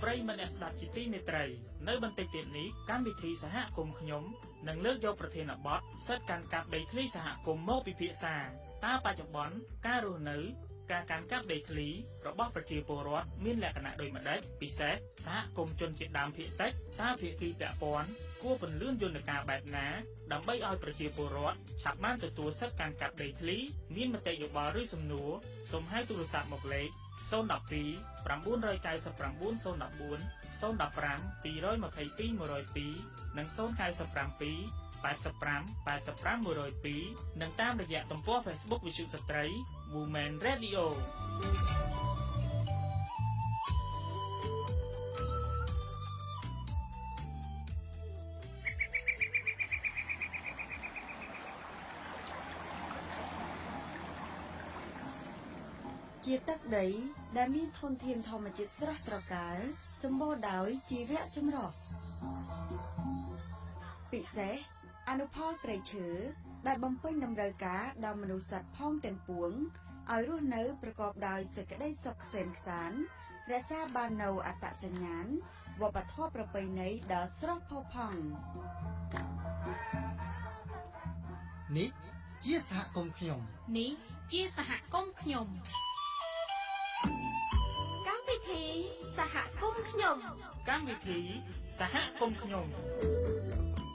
ប្រិយមិត្តអ្នកស្ដាប់ជាទីមេត្រីនៅបន្តិចទៀតនេះកម្មវិធីសហគមន៍ខ្ញុំនឹងលើកយកប្រធានបទសិទ្ធិកាន់កាប់ដីធ្លីសហគមន៍មកពិភាក្សាតើបច្ចុប្បន្នការរស់នៅការកាន់កាប់ដីធ្លីរបស់ប្រជាពលរដ្ឋមានលក្ខណៈដូចម្តេចពិសេសសហគមន៍ជនជាតិដើមភាគតិចតើភាគីពាក់ព័ន្ធគួរពន្លឿនយន្តការបែបណាដើម្បីឲ្យប្រជាពលរដ្ឋឆាប់បានទទួលសិទ្ធិកាន់កាប់ដីធ្លីមានមតិយោបល់ឬសំណួរសូមហៅទូរស័ព្ទមកលេខ012 999 014 015 222 102និង097 85 85 102និងតាមរយៈទំព័រ Facebook វិទ្យុស្ត្រី Women Radio ជាទឹកដីដែលមានធនធានធម្មជាតិស្រស់ត្រកាលសម្បូរដោយជីវៈចម្រុះពិសេសអនុផលព្រៃឈើដែលបំពេញតម្រូវការដល់មនុស្សសត្វផងទាំងពួងឲ្យរស់នៅប្រកបដោយសេចក្តីសុខក្សេមក្សាន្តរក្សាបាននូវអត្តសញ្ញាណវប្បធម៌ប្រពៃណីដ៏ស្រស់ផូរផង់ នេះជាសហគមន៍ខ្ញុំ នេះជាសហគមន៍ខ្ញុំ កម្មវិធីសហគមន៍ខ្ញុំ កម្មវិធីសហគមន៍ខ្ញុំ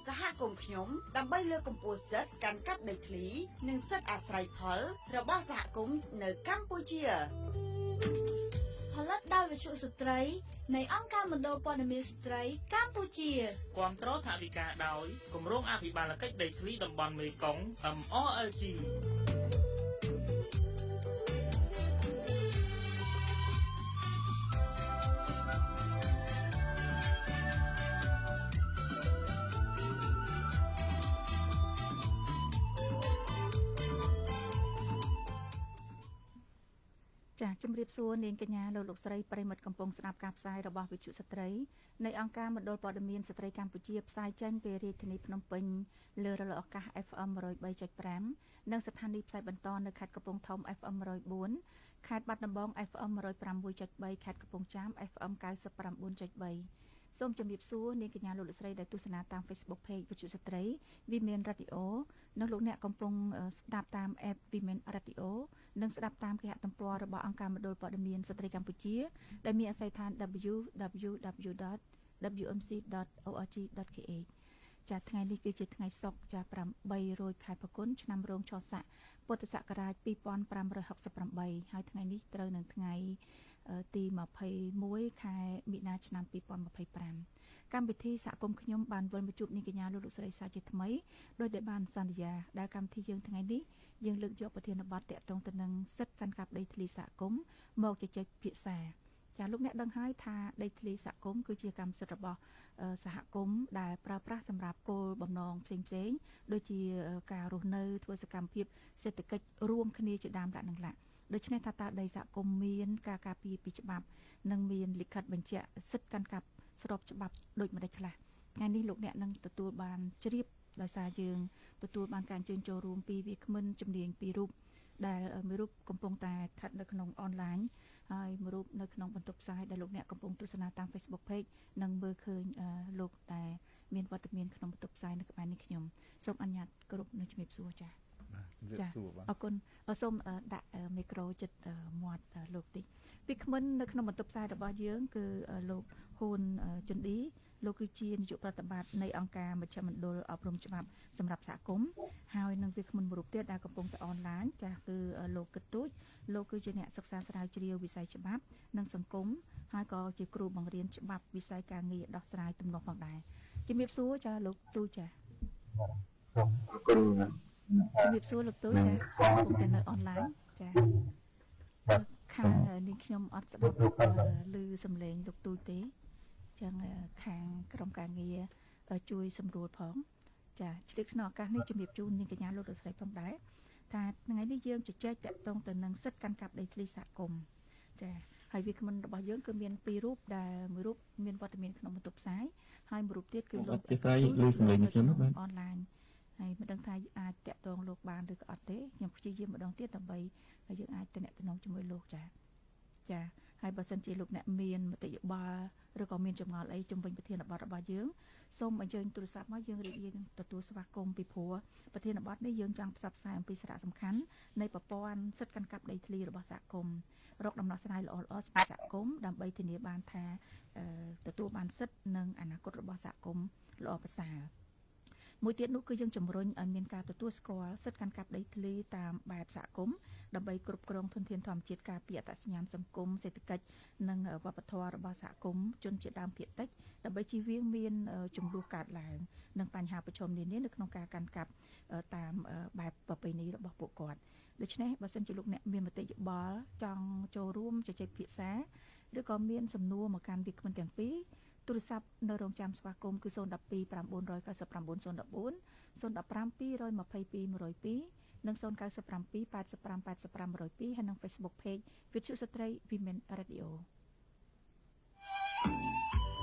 សហគមន៍ខ្ញុំដើម្បីលើកកម្ពស់សិទ្ធិកាន់កាប់ដីធ្លីនិងសិទ្ធិអាស្រ័យផលរបស់សហគមន៍នៅកម្ពុជា ផលិតដោយវិទ្យុស្ត្រីនៃអង្គការមណ្ឌលព័ត៌មានស្ត្រីកម្ពុជា គាំទ្រថវិកាដោយគម្រោងអភិបាលកិច្ចដីធ្លីតំបន់មេគង្គ MRLG ចាសជំរាបសួរនាងកញ្ញាលោកលោកស្រីប្រិយមិត្តកំពុងស្ដាប់ការផ្សាយរបស់វិទ្យុស្ត្រីនៃអង្គការមណ្ឌលព័ត៌មានស្ត្រីកម្ពុជាផ្សាយចេញពីរាជធានីភ្នំពេញលើរលកអាកាស FM 103.5និងស្ថានីយ៍ផ្សាយបន្តនៅខេត្តកំពង់ធំ FM 104ខេត្តបាត់ដំបង FM 106.3ខេត្តកំពង់ចាម FM 99.3សូមជំរាបសួរនាងកញ្ញាលោកលោកស្រីដែលទស្សនាតាម Facebook Page វិទ្យុស្ត្រី Women Radio និងលោកអ្នកកំពុងស្ដាប់តាម App Women Radio និងស្ដាប់តាមគេហទំព័ររបស់អង្គការមណ្ឌលព័ត៌មានស្ត្រីកម្ពុជាដែលមានអាសយដ្ឋាន www.wmc.org.kh ចាថ្ងៃនេះគឺជាថ្ងៃសុក្រចា800ខែផល្គុនឆ្នាំរោងឆស័កពុទ្ធសករាជ2568ហើយថ្ងៃនេះត្រូវនឹងថ្ងៃទី21ខែមិនិនាឆ្នាំ2025កម្មវិធីសហគមន៍ខ្ញុំបានវិលមកជួបនាងកញ្ញាលោកលោកស្រីសាជាថ្មីដោយដែលបានសន្យាដែលកម្មវិធីយើងថ្ងៃនេះយើងលើកយកប្រធានបទតាក់ទងទៅនឹងសិទ្ធិកាន់កាប់ដីធ្លីសហគមន៍មកជជែកពិភាក្សាចាលោកអ្នកដឹងហើយថាដីធ្លីសហគមន៍គឺជាកម្មសិទ្ធិរបស់សហគមន៍ដែលប្រើប្រាស់សម្រាប់គោលបំណងផ្សេងៗដូចជាការរស់នៅធ្វើសកម្មភាពសេដ្ឋកិច្ចរួមគ្នាជាដើមដាក់នឹងឡាក់ដូច្នេះថាតើដីសហគមន៍មានការការពារពីច្បាប់និងមានលិខិតបញ្ជាក់សិទ្ធិកាន់កាប់ស្របច្បាប់ដូចម្តេចខ្លះថ្ងៃនេះលោកអ្នកនឹងទទួលបានជ្រាបដោយសារយើងទទួលបានការអញ្ជើញចូលរួមពីវាគ្មិនជំនាញពីររូបដែលមួយរូបកំពុងតែស្ថិតនៅក្នុងអនឡាញហើយមួយរូបនៅក្នុងបន្ទប់ផ្សាយដែលលោកអ្នកកំពុងទស្សនាតាម Facebook Page និងមើលឃើញលោកតែមានវត្តមានក្នុងបន្ទប់ផ្សាយនៅក្បែរនេះខ្ញុំសូមអនុញ្ញាតគោរពនឹងជំរាបសួរចា៎ បាទជំរាបសួរបាទ អរគុណសូមដាក់មីក្រូចិត្តមាត់លោកតិចពីក្មិននៅក្នុងបន្ទប់ផ្សាយរបស់យើងគឺលោកហ៊ូនជុនឌីលោកគឺជានាយកប្រតិបត្តិនៃអង្គការមជ្ឈមណ្ឌលអប់រំច្បាប់សម្រាប់សហគមន៍ហើយនឹងវាគ្មិនមួយរូបទៀតដែលកំពុងតែអនឡាញចាស់គឺលោកគិតទូចលោកគឺជាអ្នកសិក្សាស្រាវជ្រាវវិស័យច្បាប់និងសង្គមហើយក៏ជាគ្រូបង្រៀនច្បាប់វិស័យការងារដោះស្រាយទំនាស់ផងដែរជំរាបសួរចាលោកទូចចា សូមអរគុណ ជំរាបសួរលោកទូចចាកំពុងតែនៅអនឡាញចាខាងនេះខ្ញុំអត់ស្ដាប់ឮសំឡេងលោកទូចទេចឹងខាងក្រុមការងារជួយសម្រួលផងចាឆ្លៀតក្នុងឱកាសនេះជំរាបជូននាងកញ្ញាលោកលោកស្រីផងដែរថាថ្ងៃនេះយើងជជែកតាក់ទងទៅនឹងសិទ្ធិកាន់កាប់ដីធ្លីសហគមន៍ចាហើយវាគ្មិនរបស់យើងគឺមានពីររូបដែលមួយរូបមានវត្តមានក្នុងបន្ទប់ផ្សាយហើយមួយរូបទៀតគឺលោក ទីក្រៃឮសំឡេងខ្ញុំបាទ អនឡាញហើយមិនដឹងថាអាចតាក់ទងលោកបានឬក៏អត់ទេខ្ញុំព្យាយាមម្ដងទៀតដើម្បីយើងអាចទំនាក់ទំនងជាមួយលោកចាចាហើយ ហើយបើសិនជាលោកអ្នកមានមតិយោបល់ឬក៏មានចម្ងល់អីជុំវិញប្រធានបទរបស់យើងសូមអញ្ជើញទូរស័ព្ទមកយើងរីករាយនឹងទទួលស្វាគមន៍ពីព្រោះប្រធានបទនេះយើងចង់ផ្សព្វផ្សាយអំពីសារៈសំខាន់នៃប្រព័ន្ធសិទ្ធិកាន់កាប់ដីធ្លីរបស់សហគមន៍រកដំណោះស្រាយល្អៗសម្រាប់សហគមន៍ដើម្បីធានាបានថាទទួលបានសិទ្ធិនិងអនាគតរបស់សហគមន៍ល្អប្រសើរមួយទៀតនោះគឺយើងជំរុញឲ្យមានការទទួលស្គាល់សិទ្ធិកាន់កាប់ដីធ្លីតាមបែបសហគមន៍ដើម្បីគ្រប់គ្រងធនធានធម្មជាតិការពារអត្តសញ្ញាណសង្គមសេដ្ឋកិច្ចនិងវប្បធម៌របស់សហគមន៍ជនជាតិដើមភាគតិចដើម្បីជៀសវាងមានចំនួនកើតឡើងនិងបញ្ហាប្រឈមនានានៅក្នុងការកាន់កាប់តាមបែបប្រពៃណីរបស់ពួកគាត់ដូច្នេះបើសិនជាលោកអ្នកមានមតិយោបល់ចង់ចូលរួមជជែកពិភាក្សាឬក៏មានសំណួរមកកាន់វាគ្មិនទាំងពីរទូរស័ព្ទនៅរងចាំស្វាគមន៍គឺ012 999 014 015 222 102និង097 85 85 102ហើយនិង Facebook Page វិទ្យុស្ត្រី Women Radio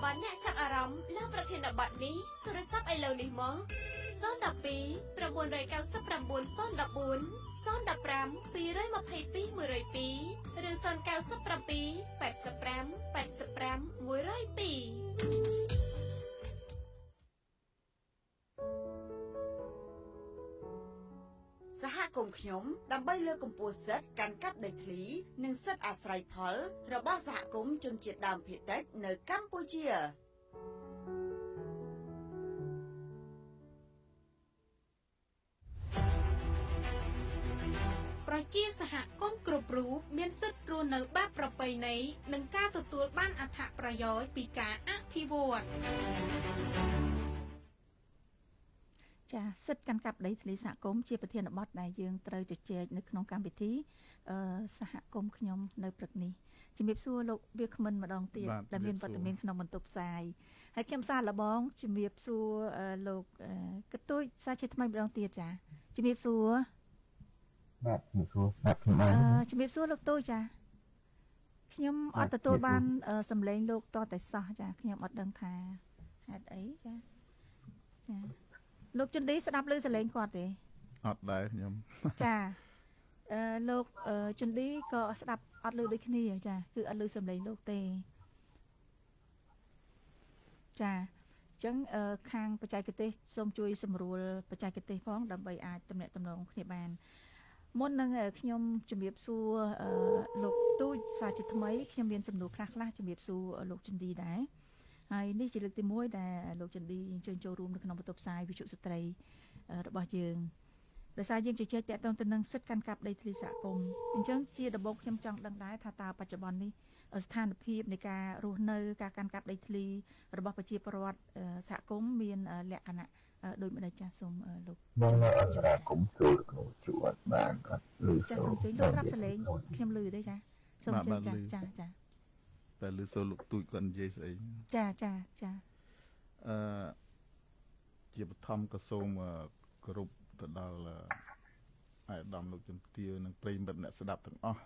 បើអ្នកចាប់អារម្មណ៍លើប្រធានបទនេះទូរស័ព្ទឥឡូវនេះមក012 999 014 015 222 102ឬ097 85 85 102សហគមន៍ខ្ញុំដើម្បីលើកកម្ពស់សិទ្ធិកាន់កាប់ដីធ្លីនិងសិទ្ធិអាស្រ័យផលរបស់សហគមន៍ជនជាតិដើមភាគតិចនៅកម្ពុជាប្រជាសហគមន៍គ្រប់រូបមានសិទ្ធិរស់នៅបែបប្រពៃណីនិងការទទួលបានអត្ថប្រយោជន៍ពីការអភិវឌ្ឍចាសិទ្ធិកាន់កាប់ដីធ្លីសហគមន៍ជាប្រធានបទដែលយើងត្រូវជជែកនៅក្នុងកម្មវិធីសហគមន៍ខ្ញុំនៅព្រឹកនេះជំរាបសួរលោកវាគ្មិនម្ដងទៀតដែលមានវត្តមានក្នុងបន្ទប់ផ្សាយហើយខ្ញុំសារលបងជំរាបសួរលោកកតុយសាជាថ្មីម្ដងទៀតចាជំរាបសួរបាទជំរាបសួរស្ដាប់ខ្ញុំបានជំរាបសួរលោកទូចចាខ្ញុំអត់ទទួលបានសំឡេងលោកតតែសោះចាខ្ញុំអត់ដឹងថាហេតុអីចាចាលោកជុនឌីស្ដាប់ឮសំឡេងគាត់ទេអត់ដែរខ្ញុំចាលោកជុនឌីក៏ស្ដាប់អត់ឮដូចគ្នាចាគឺអត់ឮសំឡេងលោកទេចាអញ្ចឹងខាងបច្ចេកទេសសូមជួយសម្រួលបច្ចេកទេសផងដើម្បីអាចទំនាក់ទំនងគ្នាបានមុននឹងខ្ញុំជំរាបសួរលោកទូចសាជាថ្មីខ្ញុំមានសំណួរខ្លះៗជំរាបសួរលោកជុនឌីដែរហើយនេះជាលើកទី1ដែលលោកជុនឌីអញ្ជើញចូលរួមនៅក្នុងបន្ទប់ផ្សាយវិទ្យុស្ត្រីរបស់យើងដោយសារយើងជជែកទាក់ទងទៅនឹងសិទ្ធិកាន់កាប់ដីធ្លីសហគមន៍អញ្ចឹងជាដំបូងខ្ញុំចង់ដឹងដែរថាតើបច្ចុប្បន្ននេះស្ថានភាពនៃការរស់នៅការកាន់កាប់ដីធ្លីរបស់ប្រជាពលរដ្ឋសហគមន៍មានលក្ខណៈដូចម្ដេចចាស់សូមលោកបងនៅអន្តរាគមន៍ចូលក្នុងជួរបានអត់ឮចាសូមជួយលោកស្រាប់សលេងខ្ញុំឮទេចាសូមជួយចាចាចាតែឮសូរលោកទូចគាត់និយាយស្អីចាចាចាជាបឋមក៏សូមគោរពទៅដល់អាយដាមលោកជំទាវនិងប្រិយមិត្តអ្នកស្ដាប់ទាំងអស់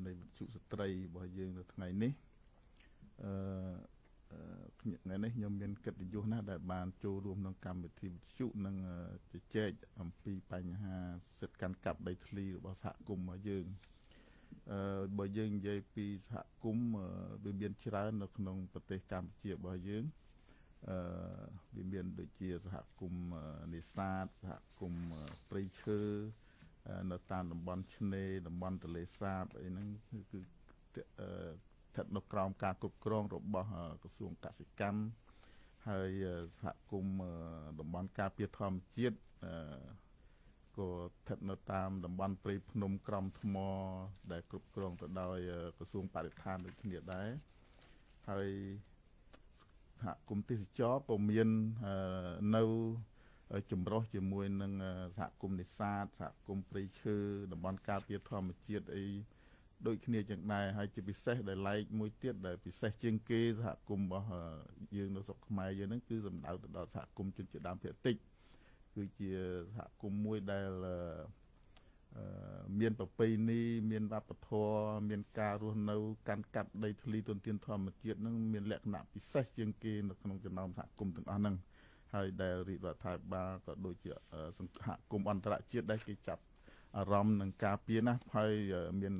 នៃវិទ្យុស្ត្រីរបស់យើងនៅថ្ងៃនេះថ្ងៃនេះខ្ញុំមានកិត្តិយសណាស់ដែលបានចូលរួមក្នុងកម្មវិធីវិទ្យុនិងជជែកអំពីបញ្ហាសិទ្ធិកាន់កាប់ដីធ្លីរបស់សហគមន៍របស់យើងបើយើងនិយាយពីសហគមន៍វាមានច្រើននៅក្នុងប្រទេសកម្ពុជារបស់យើងវាមានដូចជាសហគមន៍នេសាទសហគមន៍ព្រៃឈើនៅតាមតំបន់ឆ្នេរតំបន់ទន្លេសាបអីហ្នឹងគឺស្ថិតនៅក្រោមការគ្រប់គ្រងរបស់ក្រសួងកសិកម្មហើយសហគមន៍តំបន់ការពារធម្មជាតិក៏ស្ថិតនៅតាមតំបន់ព្រៃភ្នំក្រំថ្មដែលគ្រប់គ្រងទៅដោយក្រសួងបរិស្ថានដូចគ្នាដែរហើយសហគមន៍ទេសចរក៏មាននៅចម្រុះជាមួយនឹងសហគមន៍នេសាទសហគមន៍ព្រៃឈើតំបន់ការពារធម្មជាតិអីដូចគ្នាចឹងដែរហើយជាពិសេសដែលឡែកមួយទៀតដែលពិសេសជាងគេសហគមន៍របស់យើងនៅស្រុកខ្មែរយើងហ្នឹងគឺសំដៅទៅដល់សហគមន៍ជនជាតិដើមភាគតិចគឺជាសហគមន៍មួយដែលមានប្រពៃណីមានវប្បធម៌មានការរស់នៅកាន់កាប់ដីធ្លីទុនធានធម្មជាតិហ្នឹងមានលក្ខណៈពិសេសជាងគេនៅក្នុងចំណោមសហគមន៍ទាំងអស់ហ្នឹងហើយដែលរាជរដ្ឋាភិបាលក៏ដូចជាសហគមន៍អន្តរជាតិដែលគេចាប់អារម្មណ៍នឹងការពារណាស់ហើយមាន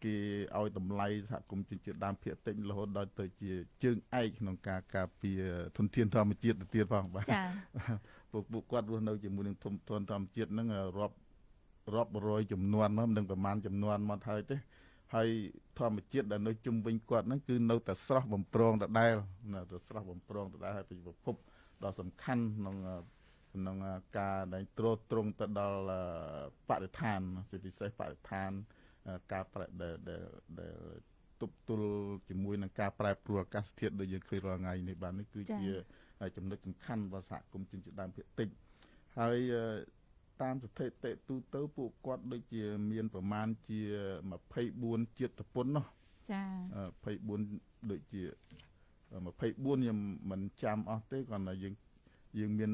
គេឲ្យតម្លៃសហគមន៍ជនជាតិដើមភាគតិចរហូតដល់ទៅជាជើងឯកក្នុងការការពារធនធានធម្មជាតិទៅទៀតផងបាទពួកគាត់រស់នៅជាមួយនឹងធនធានធម្មជាតិហ្នឹងរាប់រយចំនួនមកមិនដឹងប្រមាណចំនួនមកហើយទេហើយធម្មជាតិដែលនៅជុំវិញគាត់ហ្នឹងគឺនៅតែស្រស់បំព្រងដដែលនៅតែស្រស់បំព្រងដដែលហើយពិភពដ៏សំខាន់ក្នុងការដែលទ្រទ្រង់ទៅដល់បរិស្ថានជាពិសេសបរិស្ថានការប្រែដែលទប់ទល់ជាមួយនឹងការប្រែប្រួលអាកាសធាតុដូចយើងឃើញរាល់ថ្ងៃនេះបាទនេះគឺជាចំណុចសំខាន់របស់សហគមន៍ជនជាតិដើមភាគតិចហើយតាមស្ថិតិទូទៅពួកគាត់ដូចជាមានប្រមាណជា24ជាតិពន្ធណោះចា24ដូចជា24ខ្ញុំមិនចាំអស់ទេគ្រាន់តែយើងមាន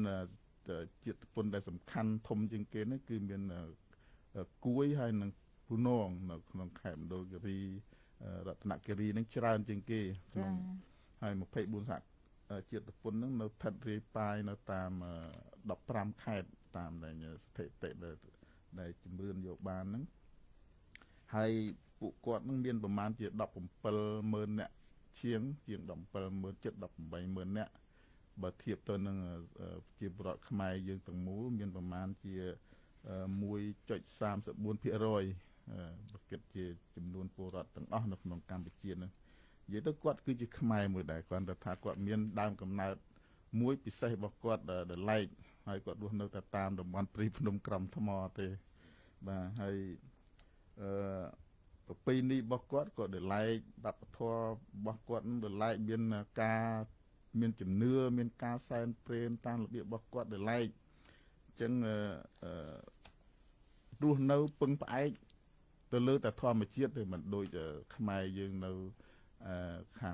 ជាតិពន្ធដែលសំខាន់ធំជាងគេនេះគឺមានគួយហើយនិងពូនងនៅក្នុងខេត្តមណ្ឌលគិរីរតនគិរីនឹងច្រើនជាងគេក្នុងហើយ24សហជាតិពន្ធនឹងនៅស្ថិតរាយប៉ាយនៅតាម15ខេត្តតាមដែលស្ថិតិដែលជំរឿនយកបានហ្នឹងហើយពួកគាត់នឹងមានប្រមាណជា170,000នាក់ជាង170,000ជិត180,000នាក់បើធៀបទៅនឹងប្រជាពលរដ្ឋខ្មែរយើងទាំងមូលមានប្រមាណជា 1.34% បើគិតជាចំនួនពលរដ្ឋទាំងអស់នៅក្នុងកម្ពុជាហ្នឹងនិយាយទៅគាត់គឺជាខ្មែរមួយដែរគ្រាន់តែថាគាត់មានដើមកំណើតមួយពិសេសរបស់គាត់ដែលឡែកហើយគាត់រស់នៅតែតាមតំបន់ព្រៃភ្នំក្រំថ្មទេបាទហើយប្រពៃណីរបស់គាត់ក៏ដែលឡែកវប្បធម៌របស់គាត់នឹងដែលឡែកមានការមានជំនឿមានការសែនព្រេនតាមរបៀបរបស់គាត់ដែលឡែកអញ្ចឹងរស់នៅពឹងផ្អែកទៅលើតែធម្មជាតិទេមិនដូចខ្មែរយើងនៅខា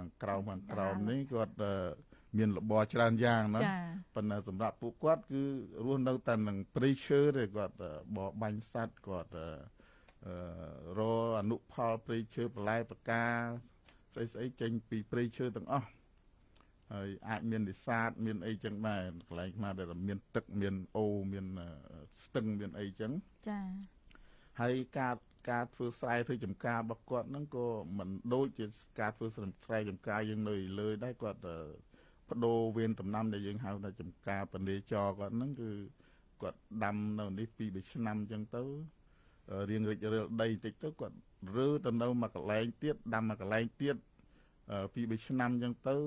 ងក្រោមនេះគាត់មានរបរច្រើនយ៉ាងណាប៉ុន្តែសម្រាប់ពួកគាត់គឺរស់នៅតែនឹងព្រៃឈើទេគាត់បរបាញ់សត្វគាត់រកអនុផលព្រៃឈើបន្លែបកាស្អីចេញពីព្រៃឈើទាំងអស់ហើយអាចមាននេសាទមានអីចឹងដែរកន្លែងខ្លះដែលមានទឹកមានអូមានស្ទឹងមានអីចឹងចាហើយការធ្វើស្រែធ្វើចម្ការរបស់គាត់ហ្នឹងក៏មិនដូចជាការធ្វើស្រែចម្ការយើងនៅលើដែរគាត់បដូរវេនដំណាំដែលយើងហៅថាចម្ការបនេចរគាត់ហ្នឹងគឺគាត់ដាំនៅនេះ2 3ឆ្នាំចឹងទៅរៀងរិចរិលដីបន្តិចទៅគាត់រើទៅនៅមួយកន្លែងទៀតដាំមួយកន្លែងទៀត2 3ឆ្នាំចឹងទៅ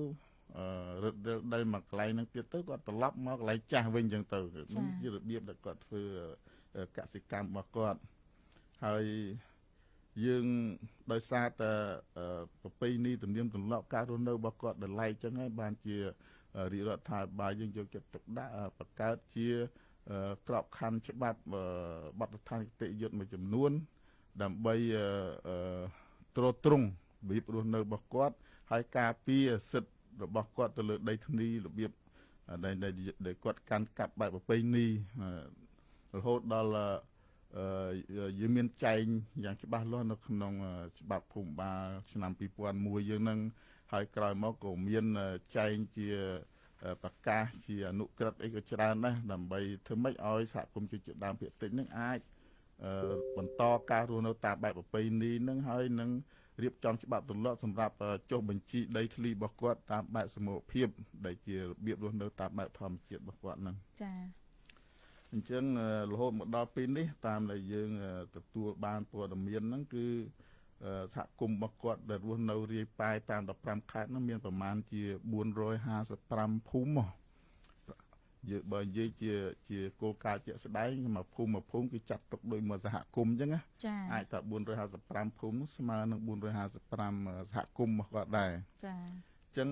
រឹតរិលដីមួយកន្លែងហ្នឹងទៀតទៅគាត់ត្រឡប់មកកន្លែងចាស់វិញចឹងទៅនេះជារបៀបដែលគាត់ធ្វើកសិកម្មរបស់គាត់ហើយយើងដោយសារតែប្រពៃណីទំនៀមទម្លាប់ការរស់នៅរបស់គាត់ដែលឡែកចឹងហើយបានជារាជរដ្ឋាភិបាលយើងយកចិត្តទុកដាក់បង្កើតជាក្របខ័ណ្ឌច្បាប់បទដ្ឋានគតិយុត្តមួយចំនួនដើម្បីទ្រទ្រង់របៀបរស់នៅរបស់គាត់ហើយការពារសិទ្ធិរបស់គាត់ទៅលើដីធ្លីរបៀបដែលគាត់កាន់កាប់បែបប្រពៃណីរហូតដល់យើងមានចែងយ៉ាងច្បាស់លាស់នៅក្នុងច្បាប់ភូមិបាលឆ្នាំ2001យើងនឹងហើយក្រោយមកក៏មានចែងជាប្រកាសជាអនុក្រឹត្យអីក៏ច្រើនដែរដើម្បីធ្វើម៉េចឲ្យសហគមន៍ជនជាតិដើមភាគតិចនឹងអាចបន្តការរស់នៅតាមបែបប្រពៃណីនឹងហើយនឹងរៀបចំច្បាប់ទម្លាប់សម្រាប់ចុះបញ្ជីដីធ្លីរបស់គាត់តាមបែបសមូហភាពដែលជារបៀបរស់នៅតាមបែបធម្មជាតិរបស់គាត់នឹងចា៎អញ្ចឹងរហូតមកដល់ពេលនេះតាមដែលយើងទទួលបានព័ត៌មានហ្នឹងគឺសហគមន៍របស់គាត់ដែលរស់នៅរាយប៉ាយតាម15ខេត្តហ្នឹងមានប្រមាណជា455ភូមិយើងបើនិយាយជាគោលការណ៍ជាក់ស្ដែងមួយភូមិគឺចាត់ទុកដូចមួយសហគមន៍អញ្ចឹងណាអាចថា455ភូមិស្មើនឹង455សហគមន៍របស់គាត់ដែរចាអញ្ចឹង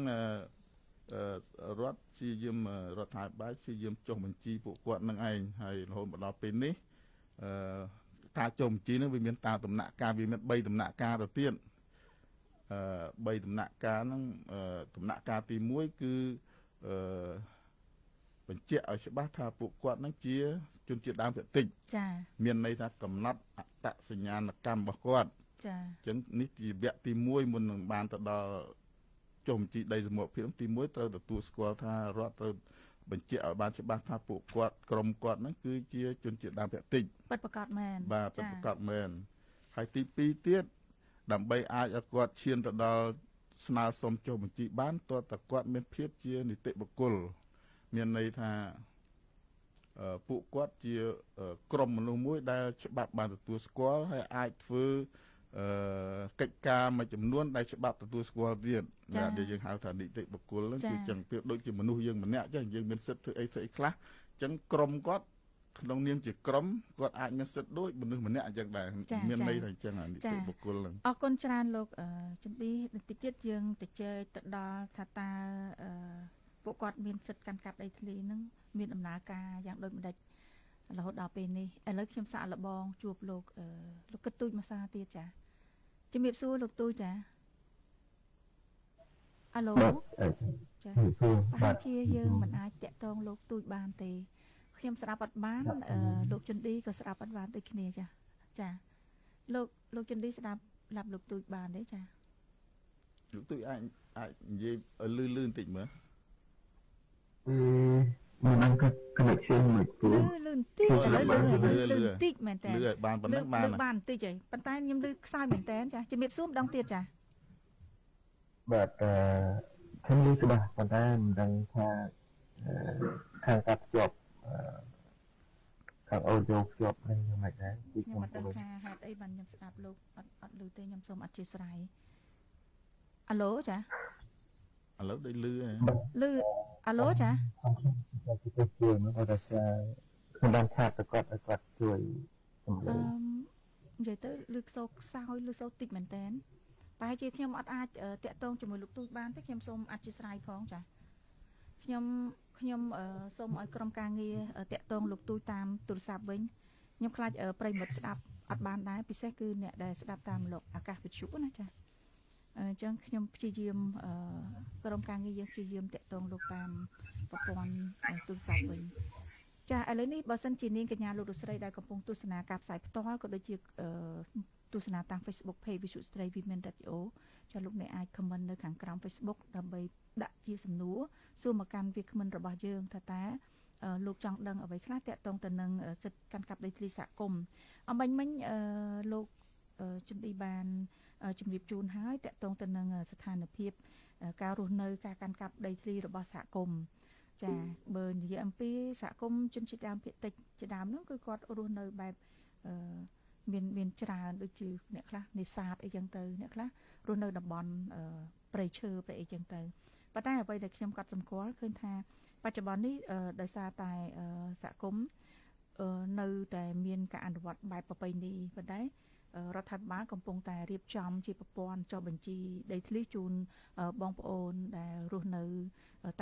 រដ្ឋជាយាមរដ្ឋាភិបាលជាយាមចុះបញ្ជីពួកគាត់នឹងឯងហើយរហូតមកដល់ពេលនេះការចុះបញ្ជីនឹងវាមានតាមដំណាក់កាលវាមាន3ដំណាក់កាលទៅទៀត3ដំណាក់កាលហ្នឹងដំណាក់កាលទី1គឺបញ្ជាក់ឲ្យច្បាស់ថាពួកគាត់នឹងជាជនជាតិដើមភាគតិចចាមានន័យថាកំណត់អត្តសញ្ញាណកម្មរបស់គាត់ចាអញ្ចឹងនេះជាវគ្គទី1មុននឹងបានទៅដល់ចុះបញ្ជីដីសមូហភាពទី1ត្រូវទទួលស្គាល់ថារដ្ឋត្រូវបញ្ជាក់ឲ្យបានច្បាស់ថាពួកគាត់ក្រុមគាត់ហ្នឹងគឺជាជនជាតិដើមភាគតិចពិតប្រាកដមែនបាទពិតប្រាកដមែន ហើយទី2ទៀតដើម្បីអាចឲ្យគាត់ឈានទៅដល់ស្នើសុំចុះបញ្ជីបានតើតើគាត់មានភាពជានីតិបុគ្គលមានន័យថាពួកគាត់ជាក្រុមមនុស្សមួយដែលច្បាប់បានទទួលស្គាល់ហើយអាចធ្វើកិច្ចការមួយចំនួនដែលច្បាប់ទទួលស្គាល់ទៀតដែលយើងហៅថានីតិបុគ្គលហ្នឹងគឺចឹងប្រៀបដូចជាមនុស្សយើងម្នាក់ចឹងយើងមានសិទ្ធិធ្វើអីធ្វើអីខ្លះចឹងក្រុមគាត់ក្នុងនាមជាក្រុមគាត់អាចមានសិទ្ធិដូចមនុស្សម្នាក់អញ្ចឹងដែរមានន័យថាអញ្ចឹងនីតិបុគ្គលហ្នឹងអរគុណច្រើនលោកចិនឌីបន្តិចទៀតយើងទៅជែកទៅដល់ថាតើពួកគាត់មានសិទ្ធិកាន់កាប់ដីធ្លីហ្នឹងមានដំណើរការយ៉ាងដូចម្ដេចរហូតដល់ពេលនេះឥឡូវខ្ញុំសាកល្បងជួបលោកលោកគិតទូចមួយសារទៀតចាជំរាបសួរលោកទូចចាអាឡូចាប្រហែលជាយើងមិនអាចតាក់ទងលោកទូចបានទេខ្ញុំស្ដាប់អត់បានលោកជុនឌីក៏ស្ដាប់អត់បានដូចគ្នាចាចាលោកជុនឌីស្ដាប់ឡាប់លោកទូចបានទេចាលោកទូចអាចនិយាយលឺលឺបន្តិចមើលមិនដឹង connection មួយទូលឺលឺបន្តិចលឺបន្តិចមែនតើលឺឲ្យបានប៉ុណ្ណឹងបានលឺបានបន្តិចហីប៉ុន្តែខ្ញុំលឺខ្សោយមែនតើចាជំរាបសួរម្ដងទៀតចាបាទខ្ញុំលឺច្បាស់ប៉ុន្តែមិនដឹងថាខាងកាត់ជាប់ខាង audio ភ្ជាប់នឹងយ៉ាងម៉េចដែរគឺខ្ញុំអត់ដឹងថាហេតុអីបានខ្ញុំស្ដាប់លោកអត់លឺទេខ្ញុំសូមអធិស្ឋានអាឡូចាឥឡូវដូចលឺហ៎លឺអាឡូចាខ្ញុំទៅជួយមកគាត់ថាខ្ញុំបានឆាតទៅគាត់ឲ្យគាត់ជួយសម្លេងនិយាយទៅលឺខ្សោខ្សោយលឺសូតិចមែនតើប្រហែលជាខ្ញុំអត់អាចតាក់ទងជាមួយលោកទូចបានទេខ្ញុំសូមអធិស្ឋានផងចាខ្ញុំសូមឲ្យក្រុមការងារតាក់ទងលោកទូចតាមទូរស័ព្ទវិញខ្ញុំខ្លាចប្រិយមិត្តស្ដាប់អត់បានដែរពិសេសគឺអ្នកដែលស្ដាប់តាមលោកអាកាសវិទ្យុណាចាអញ្ចឹងខ្ញុំព្យាយាមក្រុមការងារយើងព្យាយាមតាក់ទងលោកតាមប្រព័ន្ធទូរស័ព្ទវិញចាឥឡូវនេះបើសិនជានាងកញ្ញាលោកលោកស្រីដែលកំពុងទស្សនាការផ្សាយផ្ទាល់ក៏ដូចជាទស្សនាតាម Facebook Page វិទ្យុស្ត្រី Women Radio ចាលោកអ្នកអាច comment នៅខាងក្រោម Facebook ដើម្បីដាក់ជាសំណួរសួរមកកាន់វាគ្មិនរបស់យើងថាតើលោកចង់ដឹងអ្វីខ្លះតាក់ទងទៅនឹងសិទ្ធិកាន់កាប់ដីធ្លីសហគមន៍អំបញ្ញមិញលោកជុនឌីបានជម្រាបជូនហើយតាក់ទងទៅនឹងស្ថានភាពការរស់នៅការកាន់កាប់ដីធ្លីរបស់សហគមន៍ចាបើនិយាយអំពីសហគមន៍ជនជាតិដើមភាគតិចជាដើមហ្នឹងគឺគាត់រស់នៅបែបមានច្រើនដូចជាអ្នកខ្លះនេសាទអីចឹងទៅអ្នកខ្លះរស់នៅតំបន់ព្រៃឈើព្រៃអីចឹងទៅប៉ុន្តែអ្វីដែលខ្ញុំកត់សម្គាល់ឃើញថាបច្ចុប្បន្ននេះដោយសារតែសហគមន៍នៅតែមានការអនុវត្តបែបប្រពៃណីប៉ុន្តែរដ្ឋាភិបាលកំពុងតែរៀបចំជាប្រព័ន្ធចុះបញ្ជីដីធ្លីជូនបងប្អូនដែលរស់នៅ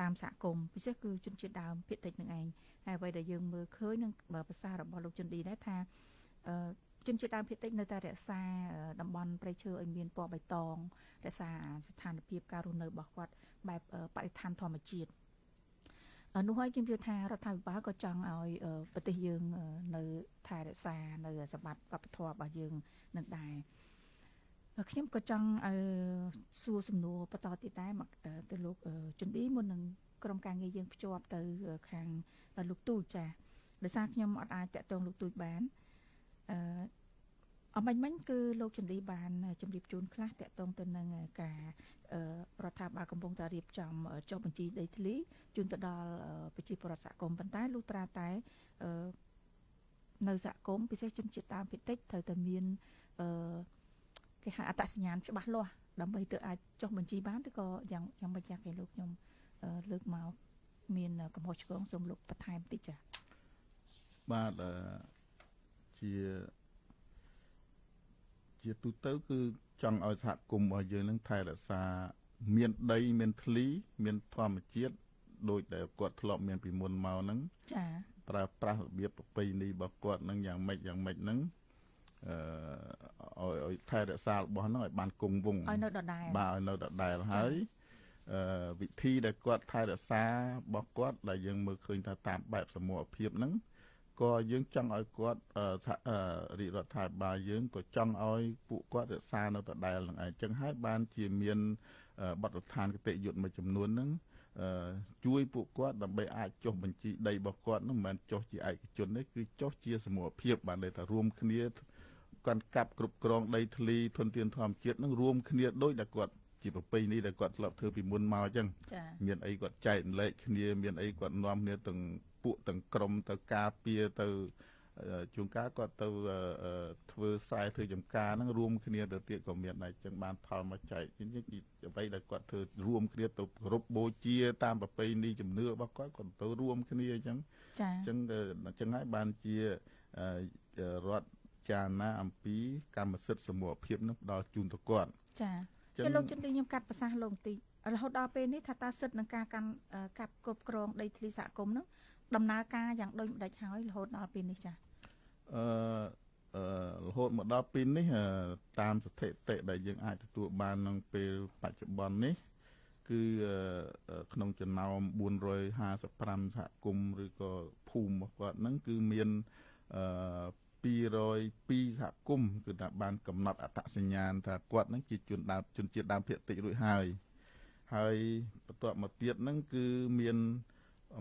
តាមសហគមន៍ពិសេសគឺជនជាតិដើមភាគតិចនឹងឯងហើយអ្វីដែលយើងមើលឃើញនឹងភាសារបស់លោកជុនឌីដែរថាជនជាតិដើមភាគតិចនៅតែរក្សាតំបន់ព្រៃឈើឲ្យមានពណ៌បៃតងរក្សាស្ថានភាពការរស់នៅរបស់គាត់បែបបរិស្ថានធម្មជាតិនោះហើយខ្ញុំជឿថារដ្ឋាភិបាលក៏ចង់ឲ្យប្រទេសយើងនៅថែរក្សានៅសម្បត្តិវប្បធម៌របស់យើងនឹងដែរខ្ញុំក៏ចង់ឲ្យសួរសំណួរបន្តទៀតដែរមកទៅលោកជុនឌីមុននឹងក្រុមការងារយើងភ្ជាប់ទៅខាងលោកទូចចាដោយសារខ្ញុំអត់អាចតាក់ទងលោកទូចបានអម្បាញ់មិញគឺលោកជុនឌីបានជម្រាបជូនខ្លះតាក់ទងទៅនឹងការរដ្ឋាភិបាលកំពុងតែរៀបចំចុះបញ្ជីដីធ្លីជូនទៅដល់ប្រជាពលរដ្ឋសហគមន៍ប៉ុន្តែលុះត្រាតែនៅសហគមន៍ពិសេសជនជាតិដើមភាគតិចត្រូវតែមានគេហៅអត្តសញ្ញាណច្បាស់លាស់ដើម្បីទៅអាចចុះបញ្ជីបានឬក៏យ៉ាងម៉េចយ៉ាងគេលោកខ្ញុំលើកមកមានកំហុសឆ្គងសូមលោកបន្ថែមតិចចាបាទជាទូទៅគឺចង់ឲ្យសហគមន៍របស់យើងនឹងថែរក្សាមានដីមានធ្លីមានធម្មជាតិដូចដែលគាត់ធ្លាប់មានពីមុនមកហ្នឹងចាប្រើប្រាស់របៀបប្រពៃណីរបស់គាត់ហ្នឹងយ៉ាងម៉េចយ៉ាងម៉េចហ្នឹងឲ្យថែរក្សារបស់ហ្នឹងឲ្យបានគង់វង្សឲ្យនៅដដែលបាទឲ្យនៅដដែលហើយវិធីដែលគាត់ថែរក្សារបស់គាត់ដែលយើងមើលឃើញថាតាមបែបសមូហភាពហ្នឹងក៏យើងចង់ឲ្យគាត់រាជរដ្ឋាភិបាលយើងក៏ចង់ឲ្យពួកគាត់រក្សានៅដដែលហ្នឹងឯងចឹងហើយបានជាមានបទដ្ឋានគតិយុត្តមួយចំនួនហ្នឹងជួយពួកគាត់ដើម្បីអាចចុះបញ្ជីដីរបស់គាត់ហ្នឹងមិនមែនចុះជាឯកជនទេគឺចុះជាសមូហភាពបានន័យថារួមគ្នា កាន់កាប់គ្រប់គ្រងដីធ្លីធនធានធម្មជាតិនឹងរួមគ្នាដោយដែលគាត់ជាប្រពៃណីដែលគាត់ធ្លាប់ធ្វើពីមុនមកអញ្ចឹងមានអីគាត់ចែកម្លែកគ្នាមានអីគាត់នាំគ្នាទាំងពួកទាំងក្រុមទៅការពារទៅជួនកាលគាត់ទៅធ្វើស្រែធ្វើចំការហ្នឹងរួមគ្នាទៅទៀតក៏មានដែរចឹងបានផលមកចែកនេះជាអ្វីដែលគាត់ធ្វើរួមគ្នាទៅគោរពបូជាតាមប្រពៃណីជំនឿរបស់គាត់គាត់ទៅរួមគ្នាអញ្ចឹងអញ្ចឹងអញ្ចឹងហើយបានជារដ្ឋចារណាអំពីកម្មសិទ្ធិសមូហភាពនឹងផ្ដល់ជូនទៅគាត់ចាចាលោកជន្ទីខ្ញុំកាត់ប្រសាសន៍លោកបន្តិចរហូតដល់ពេលនេះថាតើសិទ្ធិនឹងការកាន់កាប់គ្រប់គ្រងដីធ្លីសហគមន៍នឹងដំណើរការយ៉ាងដូចម្ដេចហើយរហូតដល់ពេលនេះចារហូតមកដល់ពេលនេះតាមស្ថិតិដែលយើងអាចទទួលបានក្នុងពេលបច្ចុប្បន្ននេះគឺក្នុងចំណោម455សហគមន៍ឬក៏ភូមិរបស់គាត់ហ្នឹងគឺមាន202សហគមន៍គឺថាបានកំណត់អត្តសញ្ញាណថាគាត់ហ្នឹងជាជនដើមជនជាតិដើមភាគតិចរួចហើយហើយបន្ទាប់មកទៀតហ្នឹងគឺមាន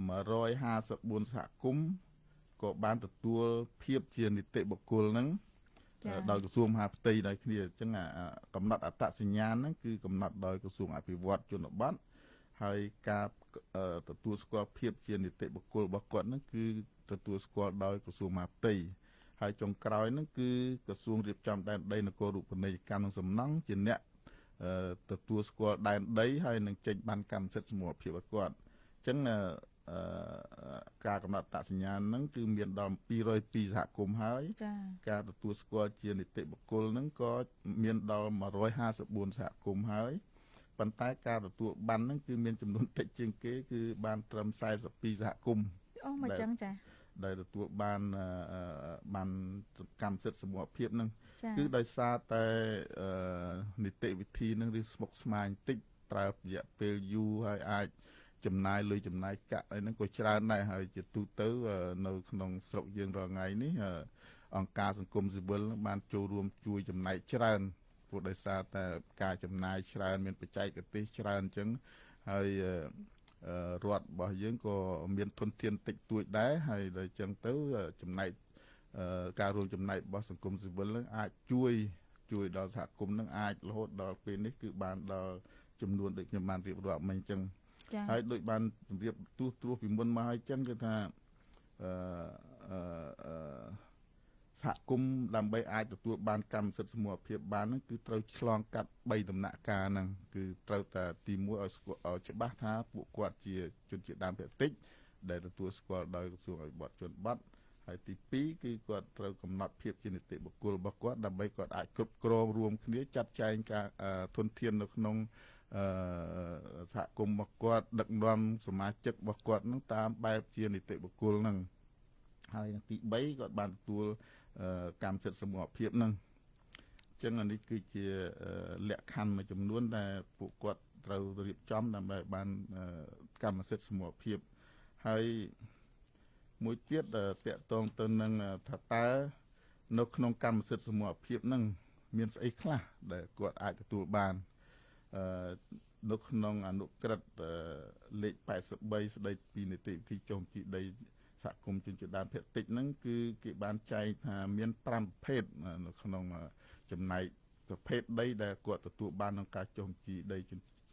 154សហគមន៍ក៏បានទទួលភាពជានីតិបុគ្គលហ្នឹងដោយក្រសួងមហាផ្ទៃដោយគ្នាអញ្ចឹងកំណត់អត្តសញ្ញាណហ្នឹងគឺកំណត់ដោយក្រសួងអភិវឌ្ឍជនបទហើយការទទួលស្គាល់ភាពជានីតិបុគ្គលរបស់គាត់ហ្នឹងគឺទទួលស្គាល់ដោយក្រសួងមហាផ្ទៃហើយចុងក្រោយហ្នឹងគឺក្រសួងរៀបចំដែនដីនគររូបនីយកម្មនិងសំណង់ជាអ្នកទទួលស្គាល់ដែនដីហើយនឹងចេញបានកម្មសិទ្ធិសមូហភាពឲ្យគាត់អញ្ចឹងការកំណត់អត្តសញ្ញាណហ្នឹងគឺមានដល់202សហគមន៍ហើយការទទួលស្គាល់ជានីតិបុគ្គលហ្នឹងក៏មានដល់154សហគមន៍ហើយប៉ុន្តែការទទួលបានហ្នឹងគឺមានចំនួនតិចជាងគេគឺបានត្រឹម42សហគមន៍អូមកចឹងចាដែលទទួលបានបានកម្មសិទ្ធិសមូហភាពហ្នឹងគឺដោយសារតែនីតិវិធីហ្នឹងឬស្មុគស្មាញតិចប្រើរយៈពេលយូរហើយអាចចំណាយលុយចំណាយកាក់អីហ្នឹងក៏ច្រើនដែរហើយជាទូទៅនៅក្នុងស្រុកយើងរាល់ថ្ងៃនេះអង្គការសង្គមស៊ីវិលបានចូលរួមជួយចំណែកច្រើនព្រោះដោយសារតែការចំណាយច្រើនមានបច្ចេកទេសច្រើនអញ្ចឹងហើយរដ្ឋរបស់យើងក៏មានធនធានតិចតួចដែរហើយដល់អញ្ចឹងទៅចំណែកការរួមចំណែករបស់សង្គមស៊ីវិលនឹងអាចជួយដល់សហគមន៍នឹងអាចរហូតដល់ពេលនេះគឺបានដល់ចំនួនដូចខ្ញុំបានរៀបរាប់មិញអញ្ចឹងហើយដូចបានជម្រាបទូទ្រោះពីមុនមកហើយចឹងគឺថាសហគមន៍ដើម្បីអាចទទួលបានកម្មសិទ្ធិសមូហភាពបានហ្នឹងគឺត្រូវឆ្លងកាត់3ដំណាក់កាលហ្នឹងគឺត្រូវតែទី1ឲ្យច្បាស់ថាពួកគាត់ជាជនជាតិដើមភាគតិចដែលទទួលស្គាល់ដោយក្រសួងអភិវឌ្ឍជនបទហើយទី2គឺគាត់ត្រូវកំណត់ភាពជានីតិបុគ្គលរបស់គាត់ដើម្បីគាត់អាចគ្រប់គ្រងរួមគ្នាចាត់ចែងការធនធាននៅក្នុងសហគមន៍របស់គាត់ដឹកនាំសមាជិករបស់គាត់នឹងតាមបែបជានីតិបុគ្គលហ្នឹងហើយទី3គាត់បានទទួលកម្មសិទ្ធិសមូហភាពហ្នឹងអញ្ចឹងអានេះគឺជាលក្ខខណ្ឌមួយចំនួនដែលពួកគាត់ត្រូវរៀបចំដើម្បីបានកម្មសិទ្ធិសមូហភាពហើយមួយទៀតតកតងទៅនឹងថាតើនៅក្នុងកម្មសិទ្ធិសមូហភាពហ្នឹងមានស្អីខ្លះដែលគាត់អាចទទួលបាននៅក្នុងអនុក្រឹត្យលេខ83ស្ដីពីនីតិវិធីចុះបញ្ជីដីសហគមន៍ជនជាតិដើមភាគតិចហ្នឹងគឺគេបានចែងថាមាន5ប្រភេទនៅក្នុងចំណែកប្រភេទដីដែលគាត់ទទួលបានក្នុងការចុះបញ្ជីដី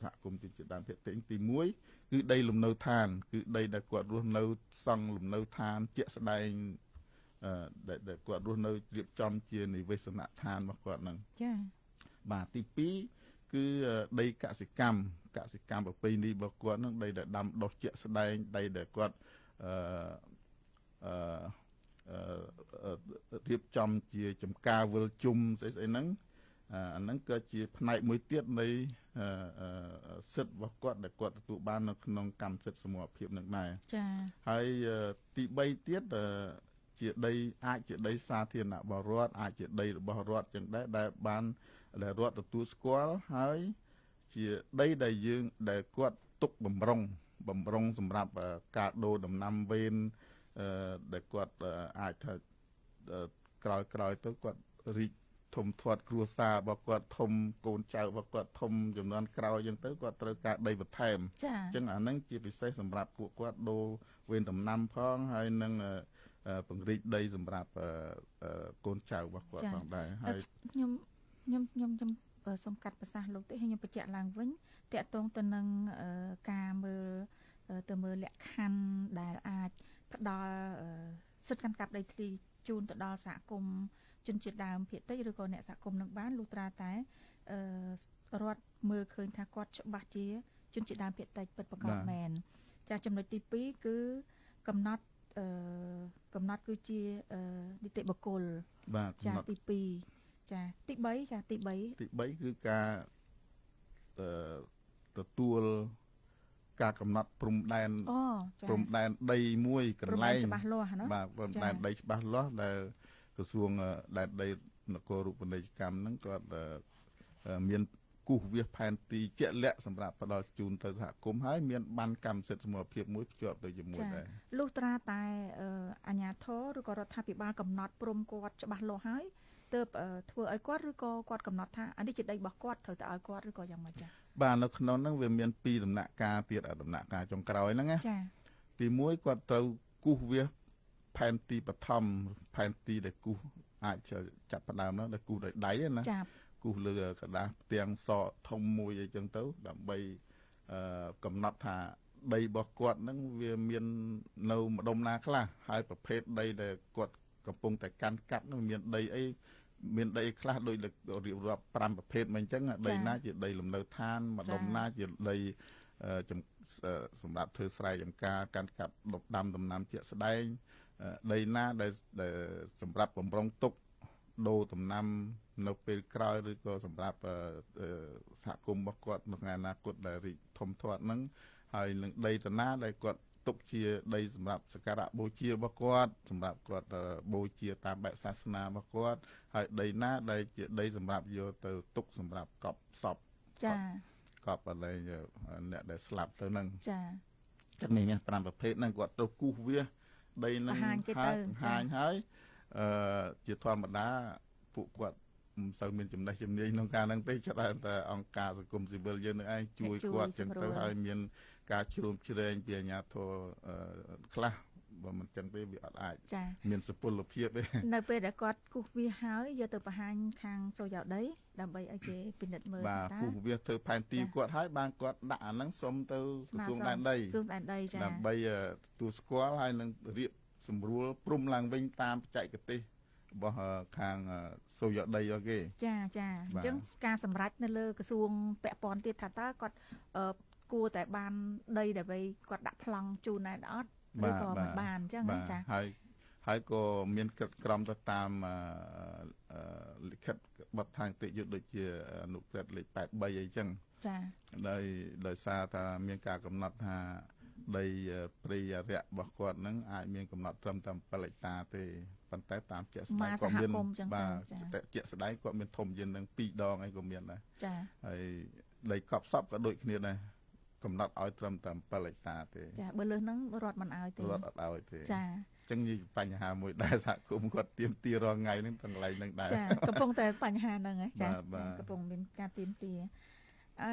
សហគមន៍ជនជាតិដើមភាគតិចទី1គឺដីលំនៅឋានគឺដីដែលគាត់រស់នៅសង់លំនៅឋានជាក់ស្ដែងដែលគាត់រស់នៅរៀបចំជានិវេសនដ្ឋានរបស់គាត់ហ្នឹងចា៎បាទទី2គឺដីកសិកម្មប្រពៃណីរបស់គាត់ហ្នឹងដីដែលដាំដុះជាក់ស្ដែងដីដែលគាត់រៀបចំជាចំការវិលជុំស្អីស្អីហ្នឹងអាហ្នឹងក៏ជាផ្នែកមួយទៀតនៃសិទ្ធិរបស់គាត់ដែលគាត់ទទួលបាននៅក្នុងកម្មសិទ្ធិសមូហភាពនឹងដែរចា៎ហើយទី3ទៀតជាដីអាចជាដីសាធារណៈរបស់រដ្ឋអាចជាដីរបស់រដ្ឋចឹងដែរដែលបានដែលរដ្ឋទទួលស្គាល់ហើយជាដីដែលយើងដែលគាត់ទុកបំរុងសម្រាប់ការដូរដំណាំវេនដែលគាត់អាចថាក្រោយទៅគាត់រីកធំធាត់គ្រួសាររបស់គាត់ធំកូនចៅរបស់គាត់ធំចំនួនក្រោយចឹងទៅគាត់ត្រូវការដីបន្ថែមអញ្ចឹងអាហ្នឹងជាពិសេសសម្រាប់ពួកគាត់ដូរវេនដំណាំផងហើយនឹង ពង្រីកដីសម្រាប់កូនចៅរបស់គាត់ផងដែរហើយ ខ្ញុំខ្ញុំខ្ញុំខ្ញុំសូមកាត់ប្រសាសន៍លោកតិចហើយខ្ញុំបញ្ជាក់ឡើងវិញតកតងទៅនឹងការមើលទៅមើលលក្ខខណ្ឌដែលអាចផ្ដល់សិទ្ធិកាន់កាប់ដីធ្លីជូនទៅដល់សហគមន៍ជនជាតិដើមភាគតិចឬក៏អ្នកសហគមន៍នឹងបានលុះត្រាតែរដ្ឋមើលឃើញថាគាត់ច្បាស់ជាជនជាតិដើមភាគតិចពិតប្រាកដមែនចាចំណុចទី2គឺកំណត់កំណត់គឺជានីតិបុគ្គល បាទ ចាទី2ចាទី3ចាទី3 ទី3គឺការទទួលការកំណត់ព្រំដែនព្រំដែនដីមួយកន្លែង ច្បាស់លាស់ណា បាទព្រំដែនដីច្បាស់លាស់ដែលក្រសួងដែនដីនគររូបនីយកម្មហ្នឹងគាត់មានគូសវាសផែនទីជាក់លាក់សម្រាប់ផ្ដល់ជូនទៅសហគមន៍ហើយមានបានកម្មសិទ្ធិសមូហភាពមួយភ្ជាប់ទៅជាមួយដែរ លុះត្រាតែអាជ្ញាធរឬក៏រដ្ឋាភិបាលកំណត់ព្រំគាត់ច្បាស់លាស់ហើយទើបធ្វើឲ្យគាត់ឬក៏គាត់កំណត់ថាអានេះជាដីរបស់គាត់ត្រូវតែឲ្យគាត់ឬក៏យ៉ាងម៉េចចា បាទនៅក្នុងហ្នឹងវាមានពីរដំណាក់កាលទៀតដំណាក់កាលចុងក្រោយហ្នឹងណា ចា ទី1គាត់ត្រូវគូសវាសផែនទីបឋមផែនទីដែលគូសអាចចាប់ផ្ដើមនោះដែលគូសដោយដៃណាគូសលើក្រដាសផ្ទាំងសកធំមួយអីចឹងទៅដើម្បីកំណត់ថាដីរបស់គាត់ហ្នឹងវាមាននៅម្ដុំណាខ្លះហើយប្រភេទដីដែលគាត់កំពុងតែកាន់កាប់ហ្នឹងមានដីអីមានដីខ្លះដូចរៀបរាប់5ប្រភេទមកអញ្ចឹងដីណាជាដីលំនៅឋានម្ដុំណាជាដីសម្រាប់ធ្វើស្រែចម្ការកាន់កាប់ដាំដំណាំជាក់ស្ដែងដីណាដែលសម្រាប់បំរុងទុកដូរដំណាំនៅពេលក្រោយឬក៏សម្រាប់សហគមន៍របស់គាត់នៅថ្ងៃអនាគតដែលរីកធំធាត់ហ្នឹងហើយនឹងដីតាណាដែលគាត់ទុកជាដីសម្រាប់សក្ការៈបូជារបស់គាត់សម្រាប់គាត់បូជាតាមបែបសាសនារបស់គាត់ហើយដីណាដែលជាដីសម្រាប់យកទៅទុកសម្រាប់កប់សព ចា កប់อะไรអ្នកដែលស្លាប់ទៅហ្នឹង ចា ចឹងនេះមាន5ប្រភេទហ្នឹងគាត់ទៅគូសវាសដីហ្នឹង ហើយ បង្ហាញហើយជាធម្មតាពួកគាត់មិនសូវមានចំណេះជំនាញក្នុងការហ្នឹងទេច្រើនតែអង្គការសង្គមស៊ីវិលយើងនឹងឯងជួយគាត់ចឹងទៅហើយមានការជ្រោមជ្រែងពីអាជ្ញាធរខ្លះបើមិនចឹងទេវាអត់អាចមានសុពលភាពទេ នៅពេលដែលគាត់គូសវាសហើយយកទៅបង្ហាញខាងសូយោដីដើម្បីឲ្យគេពិនិត្យមើល តាបាទគូសវាសធ្វើផែនទីគាត់ហើយបានគាត់ដាក់អាហ្នឹងសុំទៅក្រសួងដែនដី ក្រសួងដែនដីចា ដើម្បីទទួលស្គាល់ហើយនឹងរៀបសម្រួលព្រំឡើងវិញតាមបច្ចេកទេសរបស់ខាងសូយោដីរបស់គេ ចាចាអញ្ចឹងការសម្រេចនៅលើក្រសួងពាក់ព័ន្ធទៀតថាតើគាត់គួរតែបានដីដើម្បីគាត់ដាក់ប្លង់ជូនដែរអត់ឬក៏មិនបានអញ្ចឹងចា ហើយក៏មានក្រិតក្រមទៅតាមលិខិតបទដ្ឋានតិយុត្តដូចជាអនុក្រឹត្យលេខ83អីចឹង ចា ដោយសារថាមានការកំណត់ថាដីព្រៃអរិយរបស់គាត់នឹងអាចមានកំណត់ត្រឹមតែ7ហិកតាទេប៉ុន្តែតាមជាក់ស្ដែងគាត់មានបាទជាក់ស្ដែងគាត់មានធំជាងនឹង2ដងអីក៏មានដែរ ចា ហើយដីកប់សពក៏ដូចគ្នាដែរកំណត់ឲ្យត្រឹមតែ7ហិកតាទេ ចាបើលើសហ្នឹងរដ្ឋមិនឲ្យទេ រដ្ឋអត់ឲ្យទេ ចា អញ្ចឹងនេះបញ្ហាមួយដែលសហគមន៍គាត់ទាមទាររាល់ថ្ងៃហ្នឹងទាំងកន្លែងហ្នឹងដែរ ចាកំពុងតែបញ្ហាហ្នឹងហ៎ចាកំពុងមានការទាមទារអឺ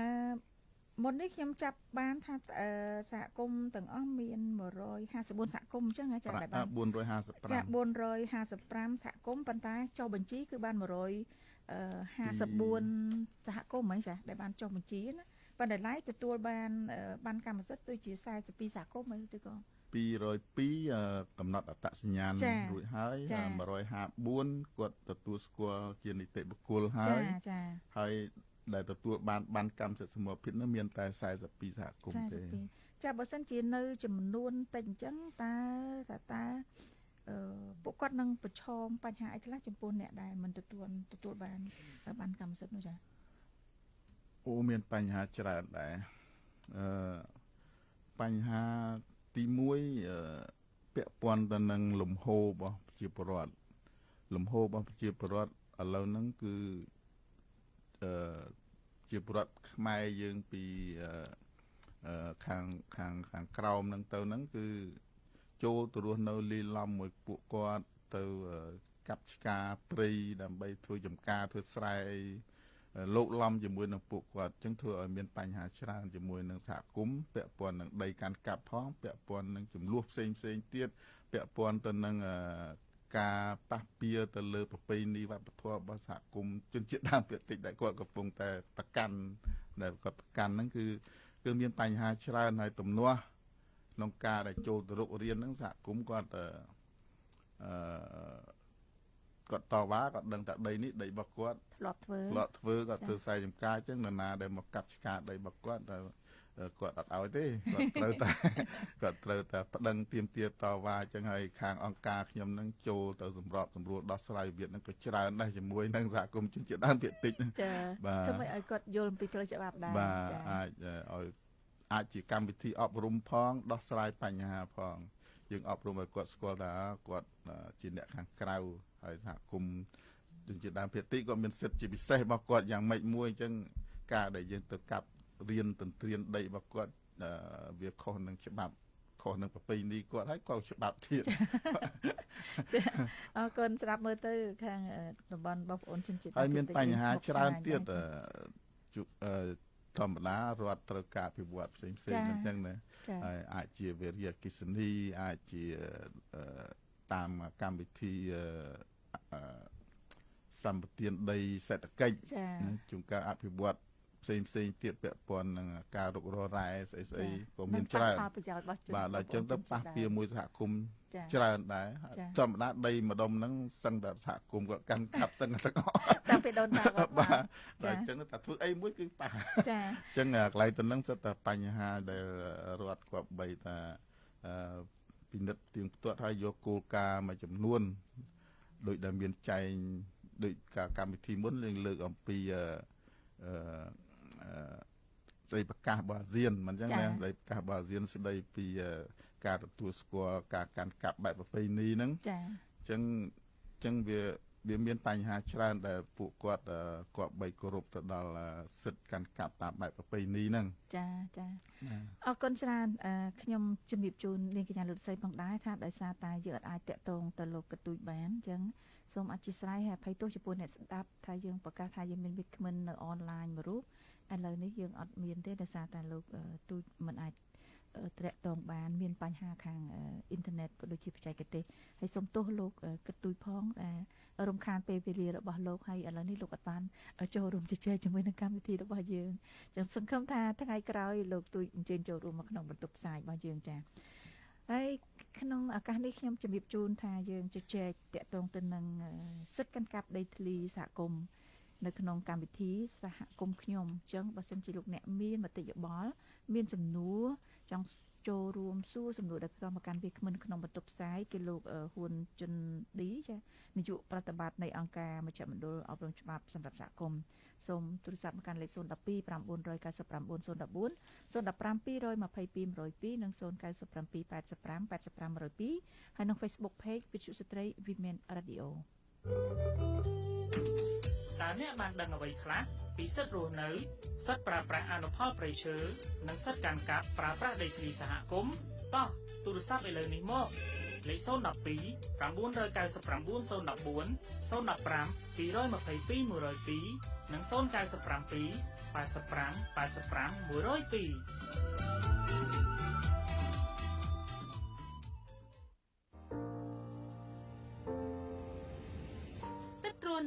មុននេះខ្ញុំចាប់បានថាសហគមន៍ទាំងអស់មាន154សហគមន៍អញ្ចឹងចា ដែលបាន455 ចា455សហគមន៍ប៉ុន្តែចុះបញ្ជីគឺបាន154សហគមន៍ហ៎ចាដែលបានចុះបញ្ជីណាប៉ុន្តែឡែកទទួលបានបានកម្មសិទ្ធិដូចជា42សហគមន៍ឬក៏ 202កំណត់អត្តសញ្ញាណរួចហើយ154គាត់ទទួលស្គាល់ជានីតិបុគ្គលហើយ ចា ហើយដែលទទួលបានបានកម្មសិទ្ធិសមូហភាពនោះមានតែ42សហគមន៍ទេ ចាបើសិនជានៅចំនួនតិចអញ្ចឹងតើតើពួកគាត់នឹងប្រឈមបញ្ហាអីខ្លះចំពោះអ្នកដែលមិនទទួលបានបានកម្មសិទ្ធិនោះចា អូមានបញ្ហាច្រើនដែរបញ្ហាទី1ពាក់ព័ន្ធទៅនឹងលំហូររបស់ប្រជាពលរដ្ឋលំហូររបស់ប្រជាពលរដ្ឋឥឡូវហ្នឹងគឺជាពលរដ្ឋខ្មែរយើងពីខាងខាងខាងក្រោមហ្នឹងទៅហ្នឹងគឺចូលទៅរស់នៅលីឡំមួយពួកគាត់ទៅកាប់ឆ្ការព្រៃដើម្បីធ្វើចំការធ្វើស្រែអីលោកឡំជាមួយនឹងពួកគាត់អញ្ចឹងធ្វើឲ្យមានបញ្ហាច្រើនជាមួយនឹងសហគមន៍ពាក់ព័ន្ធនឹងដីកាន់កាប់ផងពាក់ព័ន្ធនឹងចំនួនផ្សេងផ្សេងទៀត ពាក់ព័ន្ធទៅនឹងការប៉ះពាទៅលើប្រពៃណីវប្បធម៌របស់សហគមន៍ជនជាតិដើមភាគតិចដែលគាត់កំពុងតែប្រកាន់ដែលគាត់ប្រកាន់ហ្នឹងគឺមានបញ្ហាច្រើនហើយទំនាស់ក្នុងការដែលចូលទៅរុករៀនហ្នឹងសហគមន៍គាត់គាត់តវ៉ាគាត់ដឹងថាដីនេះដីរបស់គាត់ធ្លាប់ធ្វើគាត់ធ្វើស្រែចម្ការអញ្ចឹងនរណាដែលមកកាប់ឆ្ការដីរបស់គាត់តែគាត់អត់ឲ្យទេគាត់ត្រូវតែគាត់ត្រូវតែប្តឹងទាមទារតវ៉ាអញ្ចឹងហើយខាងអង្គការខ្ញុំនឹងចូលទៅសម្របសម្រួលដោះស្រាយវិវាទនឹងក៏ច្រើនដែរជាមួយនឹងសហគមន៍ជនជាតិដើមភាគតិចចាធ្វើឲ្យគាត់យល់អំពីផ្លូវច្បាប់ដែរចាអាចឲ្យអាចជាកម្មវិធីអប់រំផងដោះស្រាយបញ្ហាផងយើងអប់រំឲ្យគាត់ស្គាល់ថាគាត់ជាអ្នកខាងក្រៅហើយសហគមន៍ជនជាតិដើមភាគតិចគាត់មានសិទ្ធិជាពិសេសរបស់គាត់យ៉ាងម៉េចមួយអញ្ចឹងការដែលយើងទៅកាប់រៀនទន្ទ្រានដីរបស់គាត់វាខុសនឹងច្បាប់ខុសនឹងប្រពៃណីគាត់ហើយក៏ច្បាប់ទៀតចាអរគុណស្រាប់មើលទៅខាងតំបន់បងប្អូនជនជាតិហើយមានបញ្ហាច្រើនទៀតធម្មតារដ្ឋត្រូវការអភិវឌ្ឍផ្សេងផ្សេងអញ្ចឹងណាហើយអាចជាវិរិយអគ្គិសនីអាចជាតាមកម្មវិធីសម្បទានដីសេដ្ឋកិច្ចជួនកាលអភិវឌ្ឍផ្សេងផ្សេងទៀតពាក់ព័ន្ធនឹងការរុករករ៉ែស្អីស្អីក៏មានច្រើនបាទដល់ចឹងទៅប៉ះពាមួយសហគមន៍ច្រើនដែរធម្មតាដីម្ដុំហ្នឹងសឹងតែសហគមន៍គាត់កាន់កាប់សឹងទាំងអស់តាំងពីដូនតាគាត់បាទដល់ចឹងតែធ្វើអីមួយគឺប៉ះចាចឹងកន្លែងទៅហ្នឹងសិតតែបញ្ហាដែលរដ្ឋគាត់បីថាពិនិត្យទៀងផ្ទាត់ហើយយកគោលការណ៍មួយចំនួនដូចដែលមានចែងដូចការកម្មវិធីមុនលើកអំពីស្ដីប្រកាសរបស់អាស៊ានមិនអញ្ចឹងណាស្ដីប្រកាសរបស់អាស៊ានស្ដីពីការទទួលស្គាល់ការកាន់កាប់បែបប្រពៃណីហ្នឹងចាអញ្ចឹងវាមានបញ្ហាច្រើនដែលពួកគាត់គាត់បីគោរពទៅដល់សិទ្ធិកាន់កាប់តាមបែបប្រពៃណីហ្នឹងចាចាអរគុណច្រើនខ្ញុំជំរាបជូននាងកញ្ញាលុតសីផងដែរថាដោយសារតែយើងអាចតាក់ទងទៅលោកកទូចបានអញ្ចឹងសូមអធិស្ឋានហើយអភ័យទោសចំពោះអ្នកស្ដាប់ថាយើងប្រកាសថាយើងមានវាគ្មិននៅអនឡាញមួយរូបឥឡូវនេះយើងអត់មានទេដោយសារតែលោកទូចមិនអាចត្រាក់តងបានមានបញ្ហាខាងអ៊ីនធឺណិតក៏ដូចជាបច្ចេកទេសហើយសូមទោសលោកគិតទូចផងដែលរំខានពេលវេលារបស់លោកហើយឥឡូវនេះលោកអត់បានចូលរួមជជែកជាមួយនឹងកម្មវិធីរបស់យើងចឹងសង្ឃឹមថាថ្ងៃក្រោយលោកទូចអញ្ជើញចូលរួមមកក្នុងបន្ទប់ផ្សាយរបស់យើងចាហើយក្នុងឱកាសនេះខ្ញុំជំរាបជូនថាយើងជជែកតាក់ទងទៅនឹងសិទ្ធិកាន់កាប់ដីធ្លីសហគមន៍នៅក្នុងកម្មវិធីសហគមន៍ខ្ញុំអញ្ចឹងបើសិនជាលោកអ្នកមានមតិយោបល់មានសំណួរចង់ចូលរួមសួរសំណួរដែលផ្ទាល់មកកាន់វាគ្មិនក្នុងបន្ទប់ផ្សាយគឺលោកហ៊ួនជុនឌីចានាយកប្រតិបត្តិនៃអង្គការមជ្ឈមណ្ឌលអប់រំច្បាប់សម្រាប់សហគមន៍សូមទូរស័ព្ទមកកាន់លេខ012 999 014 015 222 102និង097 85 85 102ហើយក្នុង Facebook Page វិទ្យុស្ត្រី Women Radio តើអ្នកបានដឹងអ្វីខ្លះពីសិទ្ធិរស់នៅសិទ្ធិប្រើប្រាស់អនុផលព្រៃឈើនិងសិទ្ធិកាន់កាប់ប្រើប្រាស់ដីធ្លីសហគមន៍តោះទូរស័ព្ទឥឡូវនេះមកលេខ012 999 014 015 222 102និង097 85 85 102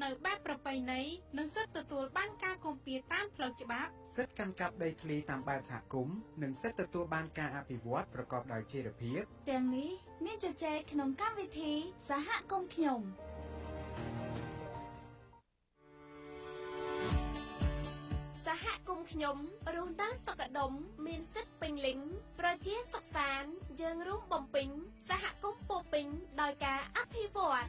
នៅបែបប្រពៃណីនិងសិទ្ធិទទួលបានការគំពារតាមផ្លូវច្បាប់សិទ្ធិកាន់កាប់ដីធ្លីតាមបែបសហគមន៍និងសិទ្ធិទទួលបានការអភិវឌ្ឍប្រកបដោយចីរភាពទាំងនេះមានជជែកក្នុងកម្មវិធីសហគមន៍ខ្ញុំសហគមន៍ខ្ញុំរស់នៅសុខដុមមានសិទ្ធិពេញលេញប្រជាសុខសាន្តយើងរួមបំពេញសហគមន៍ពោពេញដោយការអភិវឌ្ឍ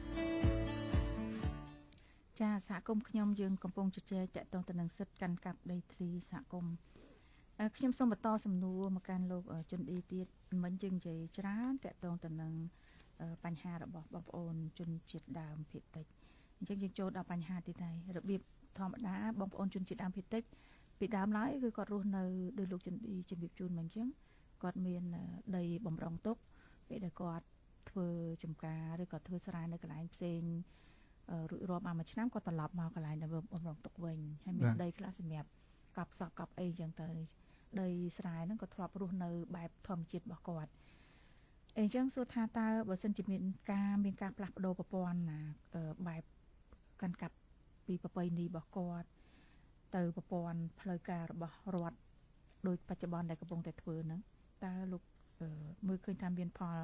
ចាសហគមន៍ខ្ញុំយើងកំពុងជជែកតាក់ទងទៅនឹងសិទ្ធិកាន់កាប់ដីធ្លីសហគមន៍ខ្ញុំសូមបន្តសំណួរមកកាន់លោកជុនឌីទៀតមិញយើងនិយាយច្រើនតាក់ទងទៅនឹងបញ្ហារបស់បងប្អូនជនជាតិដើមភាគតិចអញ្ចឹងយើងចូលដល់បញ្ហាទៀតហើយរបៀបធម្មតាបងប្អូនជនជាតិដើមភាគតិចពីដើមឡើយគឺគាត់រស់នៅដោយលោកជុនឌីជំរាបជូនមកអញ្ចឹងគាត់មានដីបំរុងទុកពេលដែលគាត់ធ្វើចំការឬក៏ធ្វើស្រែនៅកន្លែងផ្សេងរួចរាល់បានមួយឆ្នាំគាត់ត្រឡប់មកកន្លែងដែលបំរុងទុកវិញហើយមានដីខ្លះសម្រាប់កប់សក់កប់អីចឹងទៅដីស្រែហ្នឹងក៏ធ្លាប់រស់នៅបែបធម្មជាតិរបស់គាត់ អញ្ចឹងសួរថាតើបើសិនជាមានការផ្លាស់ប្ដូរប្រព័ន្ធណាបែបកាន់កាប់ពីប្រពៃណីរបស់គាត់ទៅប្រព័ន្ធផ្លូវការរបស់រដ្ឋដោយបច្ចុប្បន្នដែលកំពុងតែធ្វើហ្នឹងតើលោកមើលឃើញថាមានផល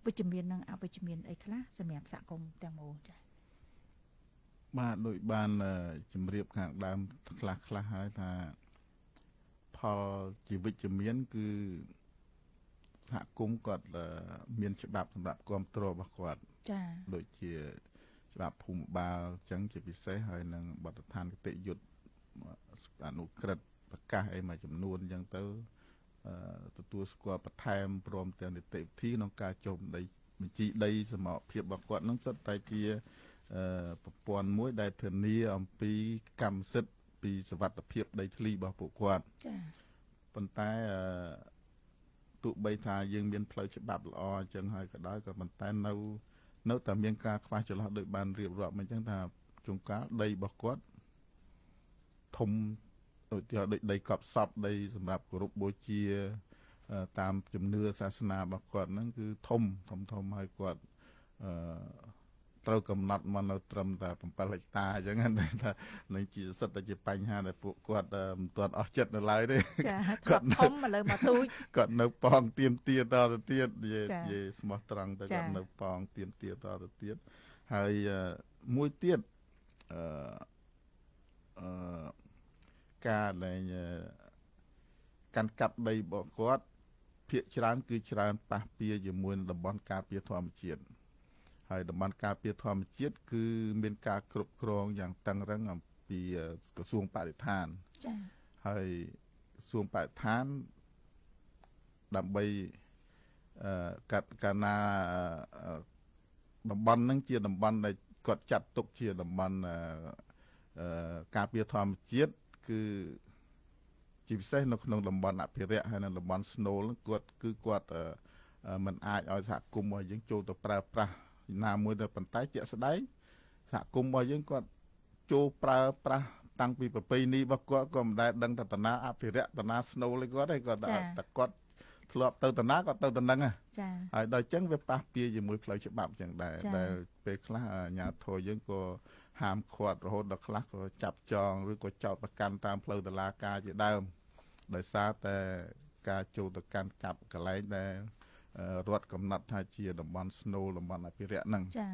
វិជ្ជមាននិងអវិជ្ជមានអីខ្លះសម្រាប់សហគមន៍ទាំងមូលចា៎បាទដូចបានជម្រាបខាងដើមខ្លះខ្លះហើយថាផលជាវិជ្ជមានគឺសហគមន៍គាត់មានច្បាប់សម្រាប់គ្រប់គ្រងរបស់គាត់ចា៎ដូចជាច្បាប់ភូមិបាលអញ្ចឹងជាពិសេសហើយនឹងបទដ្ឋានគតិយុត្តអនុក្រឹត្យប្រកាសអីមួយចំនួនអញ្ចឹងទៅទទួលស្គាល់បន្ថែមព្រមទាំងនីតិវិធីក្នុងការចុះដីបញ្ជីដីសមរភាពរបស់គាត់នឹងសុទ្ធតែជាប្រព័ន្ធមួយដែលធានាអំពីកម្មសិទ្ធិពីសវត្ថិភាពដីធ្លីរបស់ពួកគាត់ចា៎ប៉ុន្តែទោះបីថាយើងមានផ្លូវច្បាប់ល្អអញ្ចឹងហើយក៏ដោយក៏ប៉ុន្តែនៅតែមានការខ្វះចន្លោះដោយបានរៀបរាប់មកអញ្ចឹងថាជួនកាលដីរបស់គាត់ធំដូចទីដូចដីកប់សពដីសម្រាប់គោរពបូជាតាមជំនឿសាសនារបស់គាត់ហ្នឹងគឺធំធំធំហើយគាត់ត្រូវកំណត់មកនៅត្រឹមតែ7ហិកតាអញ្ចឹងថានឹងជាសិតតែជាបញ្ហាដែលពួកគាត់មិនទាន់អស់ចិត្តនៅឡើយទេចាគាត់ធំមកលើមកទូចគាត់នៅប៉ងទៀមទាតទៅទៀតនិយាយស្មោះត្រង់ទៅគាត់នៅប៉ងទៀមទាតទៅទៀតហើយមួយទៀតការដែលកាន់កាប់ដីរបស់គាត់ភាគច្រើនគឺច្រើនប៉ះពាជាមួយនឹងតំបន់ការពារធម្មជាតិហើយតំបន់ការពារធម្មជាតិគឺមានការគ្រប់គ្រងយ៉ាងតឹងរឹងអំពីក្រសួងបរិស្ថានចា៎ហើយក្រសួងបរិស្ថានដើម្បីកាត់កាលណាតំបន់ហ្នឹងជាតំបន់ដែលគាត់ចាត់ទុកជាតំបន់ការពារធម្មជាតិគឺជាពិសេសនៅក្នុងតំបន់អភិរក្សហើយនិងតំបន់ស្នូលគាត់គឺគាត់មិនអាចឲ្យសហគមន៍របស់យើងចូលទៅប្រើប្រាស់ណាមួយទៅប៉ុន្តែជាក់ស្ដែងសហគមន៍របស់យើងគាត់ចូលប្រើប្រាស់តាំងពីប្រពៃណីរបស់គាត់ក៏មិនដែលដឹងថាតាណាអភិរក្សតាណាស្នូលឯគាត់ទេគាត់តែគាត់ធ្លាប់ទៅតាណាគាត់ទៅតានឹងចា៎ហើយដល់អញ្ចឹងវាប៉ះពាជាមួយផ្លូវច្បាប់អញ្ចឹងដែរដែលពេលខ្លះអាជ្ញាធរយើងក៏ហាមឃាត់រហូតដល់ខ្លះក៏ចាប់ចងឬក៏ចោទប្រកាន់តាមផ្លូវតុលាការជាដើមដោយសារតែការចូលទៅកាន់កាប់កន្លែងដែលរដ្ឋកំណត់ថាជាតំបន់ស្នូលតំបន់អភិរក្សហ្នឹងចា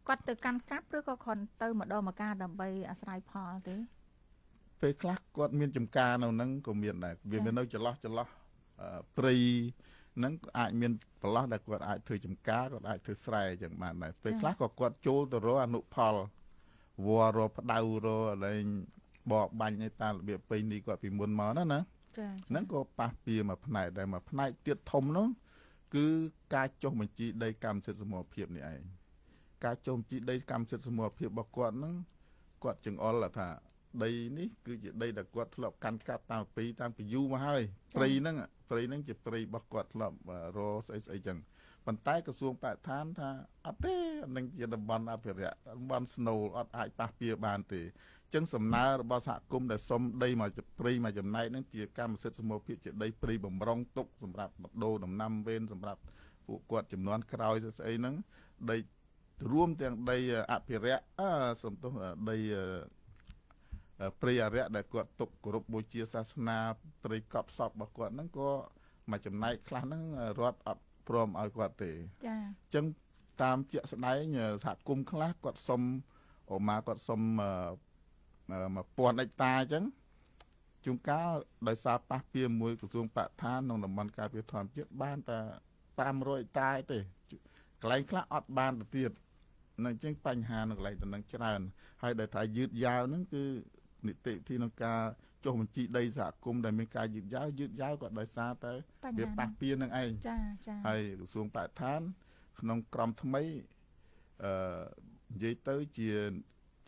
គាត់ទៅកាន់កាប់ឬក៏គ្រាន់ទៅម្ដងម្កាលដើម្បីអាស្រ័យផលទេពេលខ្លះគាត់មានចំការនៅហ្នឹងក៏មានដែរវាមាននៅចន្លោះព្រៃហ្នឹងអាចមានប្រឡោះដែលគាត់អាចធ្វើចំការគាត់អាចធ្វើស្រែអញ្ចឹងបានដែរពេលខ្លះក៏គាត់ចូលទៅរកអនុផលវល្លិរកផ្ដៅរកអីបរបាញ់ឯតាមរបៀបពេញនេះគាត់ពីមុនមកណាណាចាហ្នឹងក៏ប៉ះពាមួយផ្នែកដែរមួយផ្នែកទៀតធំនោះគឺការចុះបញ្ជីដីកម្មសិទ្ធិសមូហភាពនេះឯងការចុះបញ្ជីដីកម្មសិទ្ធិសមូហភាពរបស់គាត់ហ្នឹងគាត់ចង្អុលថាដីនេះគឺជាដីដែលគាត់ធ្លាប់កាន់កាប់តាំងពីយូរមកហើយព្រៃហ្នឹងជាព្រៃរបស់គាត់ធ្លាប់រកស្អីស្អីចឹងប៉ុន្តែក្រសួងបរិស្ថានថាអត់ទេនឹងជាតំបន់អភិរក្សតំបន់ស្នូលអត់អាចប៉ះពាបានទេចឹងសំណើរបស់សហគមន៍ដែលសុំដីមកព្រៃមួយចំណែកហ្នឹងជាកម្មសិទ្ធិសមូហភាពជាដីព្រៃបំរុងទុកសម្រាប់ដូរដំណាំវេនសម្រាប់ពួកគាត់ចំនួនក្រោយស្អីហ្នឹងដីរួមទាំងដីអភិរក្សសំទោសដីព្រៃអរិយដែលគាត់ទុកគោរពបូជាសាសនាព្រៃកប់សពរបស់គាត់ហ្នឹងក៏មួយចំណែកខ្លះហ្នឹងរដ្ឋអត់ព្រមឲ្យគាត់ទេចាអញ្ចឹងតាមជាក់ស្ដែងសហគមន៍ខ្លះគាត់សុំអូម៉ាគាត់សុំ1000ហិកតាអញ្ចឹងជួនកាលដោយសារប៉ះពាមួយក្រសួងបរិស្ថានក្នុងតំបន់ការពារធម្មជាតិបានតែ500ហិកតាទេកន្លែងខ្លះអត់បានទៅទៀតនឹងអញ្ចឹងបញ្ហានៅកន្លែងទៅនឹងច្រើនហើយដែលថាយឺតយ៉ាវហ្នឹងគឺនីតិវិធីក្នុងការចុះបញ្ជីដីសហគមន៍ដែលមានការយឺតយ៉ាវក៏ដោយសារតែវាប៉ះពានឹងឯងចាចាហើយក្រសួងបរិស្ថានក្នុងក្រមថ្មីនិយាយទៅ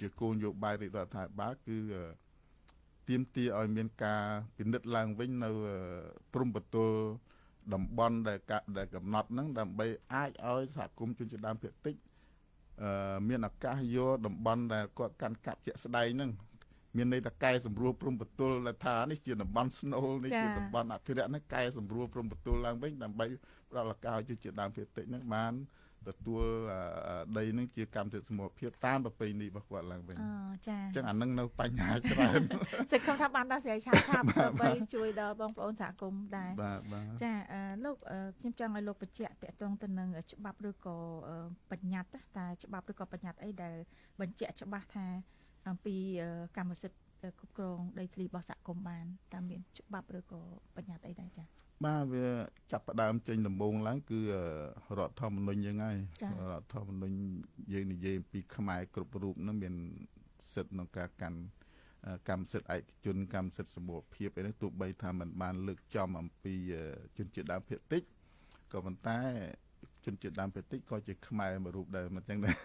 ជាគោលនយោបាយរាជរដ្ឋាភិបាលគឺទាមទារឲ្យមានការពិនិត្យឡើងវិញនៅព្រំប្រទល់តំបន់ដែលកំណត់ហ្នឹងដើម្បីអាចឲ្យសហគមន៍ជនជាតិដើមភាគតិចមានឱកាសយកតំបន់ដែលគាត់កាន់កាប់ជាក់ស្ដែងហ្នឹង មានន័យថាកែសម្រួលព្រំប្រទល់ដែលថានេះជាតំបន់ស្នូលនេះជាតំបន់អភិរក្សហ្នឹងកែសម្រួលព្រំប្រទល់ឡើងវិញដើម្បីផ្ដល់ឱកាសឲ្យជនជាតិដើមភាគតិចហ្នឹងបានទទួលដីហ្នឹងជាកម្មសិទ្ធិសមូហភាពតាមប្រពៃណីរបស់គាត់ឡើងវិញ ចា អញ្ចឹងអាហ្នឹងនៅបញ្ហាច្រើន សង្ឃឹមថាបានដោះស្រាយឆាប់ៗដើម្បីជួយដល់បងប្អូនសហគមន៍ដែរ បាទបាទ ចាលោកខ្ញុំចង់ឲ្យលោកបញ្ជាក់តកតងទៅនឹងច្បាប់ឬក៏បញ្ញត្តិតើច្បាប់ឬក៏បញ្ញត្តិអីដែលបញ្ជាក់ច្បាស់ថាអំពីកម្មសិទ្ធិគ្រប់គ្រងដីធ្លីរបស់សហគមន៍បានតើមានច្បាប់ឬក៏បញ្ញត្តិអីដែរចា បាទវាចាប់ផ្ដើមចេញដំបូងឡើងគឺរដ្ឋធម្មនុញ្ញយើងហើយរដ្ឋធម្មនុញ្ញយើងនិយាយអំពីខ្មែរគ្រប់រូបហ្នឹងមានសិទ្ធិក្នុងការកាន់កម្មសិទ្ធិឯកជនកម្មសិទ្ធិសមូហភាពអីហ្នឹងទោះបីថាมันបានលើកចំអំពីជនជាតិដើមភាគតិចក៏ប៉ុន្តែជនជាតិដើមភាគតិចក៏ជាខ្មែរមួយរូបដែរមិនចឹងដែរ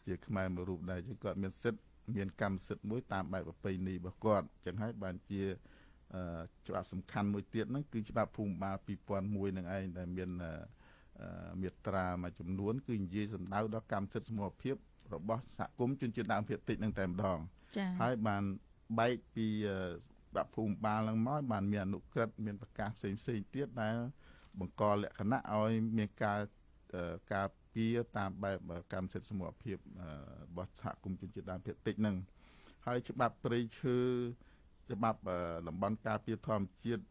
ជាខ្មែរមួយរូបដែរចឹងគាត់មានសិទ្ធិមានកម្មសិទ្ធិមួយតាមបែបប្រពៃណីរបស់គាត់ចឹងហើយបានជាច្បាប់សំខាន់មួយទៀតហ្នឹងគឺច្បាប់ភូមិបាល2001នឹងឯងដែលមានមាត្រាមួយចំនួនគឺនិយាយសំដៅដល់កម្មសិទ្ធិសមូហភាពរបស់សហគមន៍ជនជាតិដើមភាគតិចនឹងតែម្ដងហើយបានបែកពីច្បាប់ភូមិបាលហ្នឹងមកបានមានអនុក្រឹត្យមានប្រកាសផ្សេងផ្សេងទៀតដែលបង្កលក្ខណៈឲ្យមានការការពារតាមបែបកម្មសិទ្ធិសមូហភាពរបស់សហគមន៍ជនជាតិដើមភាគតិចហ្នឹងហើយច្បាប់ព្រៃឈើច្បាប់តំបន់ការពារធម្មជាតិ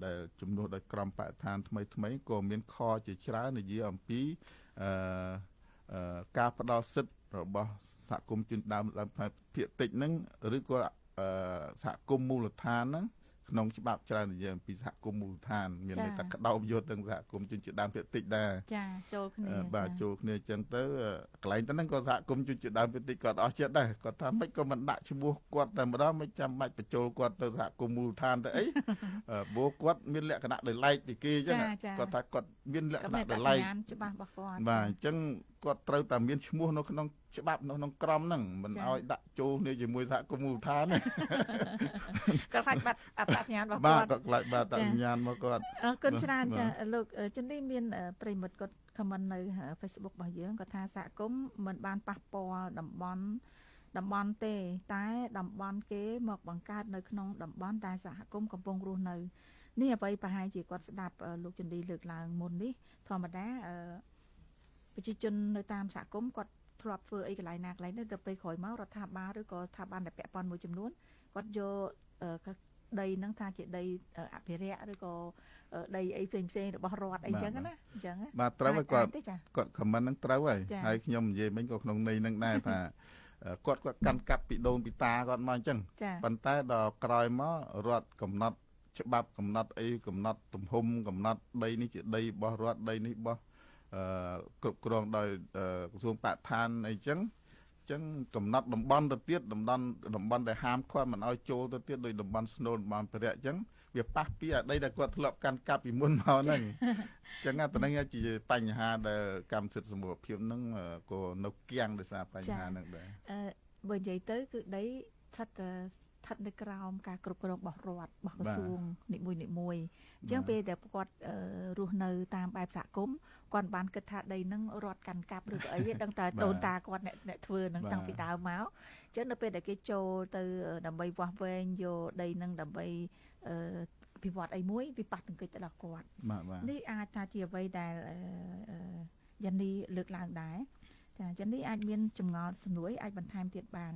ដែលជំនួសដោយក្រមបរិស្ថានថ្មីថ្មីក៏មានខជាច្រើននិយាយអំពីការផ្ដល់សិទ្ធិរបស់សហគមន៍ជនដើមភាគតិចហ្នឹងឬក៏សហគមន៍មូលដ្ឋានហ្នឹងក្នុងច្បាប់ច្រើននិយាយអំពីសហគមន៍មូលដ្ឋានមានន័យថាក្តោបយកទាំងសហគមន៍ជនជាតិដើមភាគតិចដែរចាចូលគ្នាបាទចូលគ្នាអញ្ចឹងទៅកន្លែងទៅហ្នឹងក៏សហគមន៍ជនជាតិដើមភាគតិចគាត់អស់ចិត្តដែរគាត់ថាម៉េចក៏មិនដាក់ឈ្មោះគាត់តែម្ដងមិនចាំបាច់បញ្ចូលគាត់ទៅសហគមន៍មូលដ្ឋានទៅអីព្រោះគាត់មានលក្ខណៈដោយឡែកពីគេអញ្ចឹងគាត់ថាគាត់មានលក្ខណៈដោយឡែក ច្បាស់របស់គាត់ បាទអញ្ចឹងគាត់ត្រូវតែមានឈ្មោះនៅក្នុងច្បាប់នៅក្នុងក្រមហ្នឹងមិនឲ្យដាក់ចូលគ្នាជាមួយសហគមន៍មូលដ្ឋាន គាត់ខ្លាចបាត់អត្តសញ្ញាណរបស់ គាត់បាទគាត់ខ្លាចបាត់អត្តសញ្ញាណរបស់គាត់ អរគុណច្រើនចាលោកជំនីមានប្រិមិត្តគាត់ comment នៅ Facebook របស់យើងគាត់ថាសហគមន៍មិនបានប៉ះពាល់តំបន់ទេតែតំបន់គេមកបង្កើតនៅក្នុងតំបន់ដែលសហគមន៍កំពុងរស់នៅនេះអ្វីប្រហែលជាគាត់ស្ដាប់លោកជំនីលើកឡើងមុននេះធម្មតាប្រជាជននៅតាមសហគមន៍គាត់ធ្លាប់ធ្វើអីកន្លែងណាកន្លែងនេះទៅពេលក្រោយមករដ្ឋាភិបាលឬក៏ស្ថាប័នដែលពាក់ព័ន្ធមួយចំនួនគាត់យកដីហ្នឹងថាជាដីអភិរក្សឬក៏ដីអីផ្សេងផ្សេងរបស់រដ្ឋអីចឹងណាអញ្ចឹង បាទត្រូវហើយគាត់គាត់ comment ហ្នឹងត្រូវហើយហើយខ្ញុំនិយាយមិញក៏ក្នុងន័យហ្នឹងដែរថាគាត់គាត់កាន់កាប់ពីដូនពីតាគាត់មកអញ្ចឹងប៉ុន្តែដល់ក្រោយមករដ្ឋកំណត់ច្បាប់កំណត់អីកំណត់ទំហំកំណត់ដីនេះជាដីរបស់រដ្ឋដីនេះរបស់គ្រប់គ្រងដោយក្រសួងបរិស្ថានអីចឹងចឹងកំណត់តំបន់ទៅទៀតតំបន់ដែលហាមឃាត់មិនឲ្យចូលទៅទៀតដោយតំបន់ស្នូលតំបន់ប្រយ័ត្នចឹងវាប៉ះពីអដីដែលគាត់ធ្លាប់កាន់កាប់ពីមុនមកហ្នឹងចឹងអាហ្នឹងជាបញ្ហាដែលកម្មសិទ្ធិសមូហភាពហ្នឹងក៏នៅគៀងដោយសារបញ្ហាហ្នឹងដែរ បើនិយាយទៅគឺដីស្ថិតនៅក្រោមការគ្រប់គ្រងរបស់រដ្ឋរបស់ក្រសួងនីមួយៗអញ្ចឹងពេលដែលគាត់រស់នៅតាមបែបសហគមន៍គាត់បានគិតថាដីហ្នឹងរដ្ឋកាន់កាប់ឬក៏អីទេដឹងតែដូនតាគាត់អ្នកធ្វើហ្នឹងតាំងពីដើមមកអញ្ចឹងនៅពេលដែលគេចូលទៅដើម្បីវាស់វែងយកដីហ្នឹងដើម្បីពិវត្តអីមួយវាប៉ះទង្គិចទៅដល់គាត់នេះអាចថាជាអ្វីដែលយ៉ានីលើកឡើងដែរចាយ៉ានីអាចមានចម្ងល់សំណួរអាចបន្ថែមទៀតបាន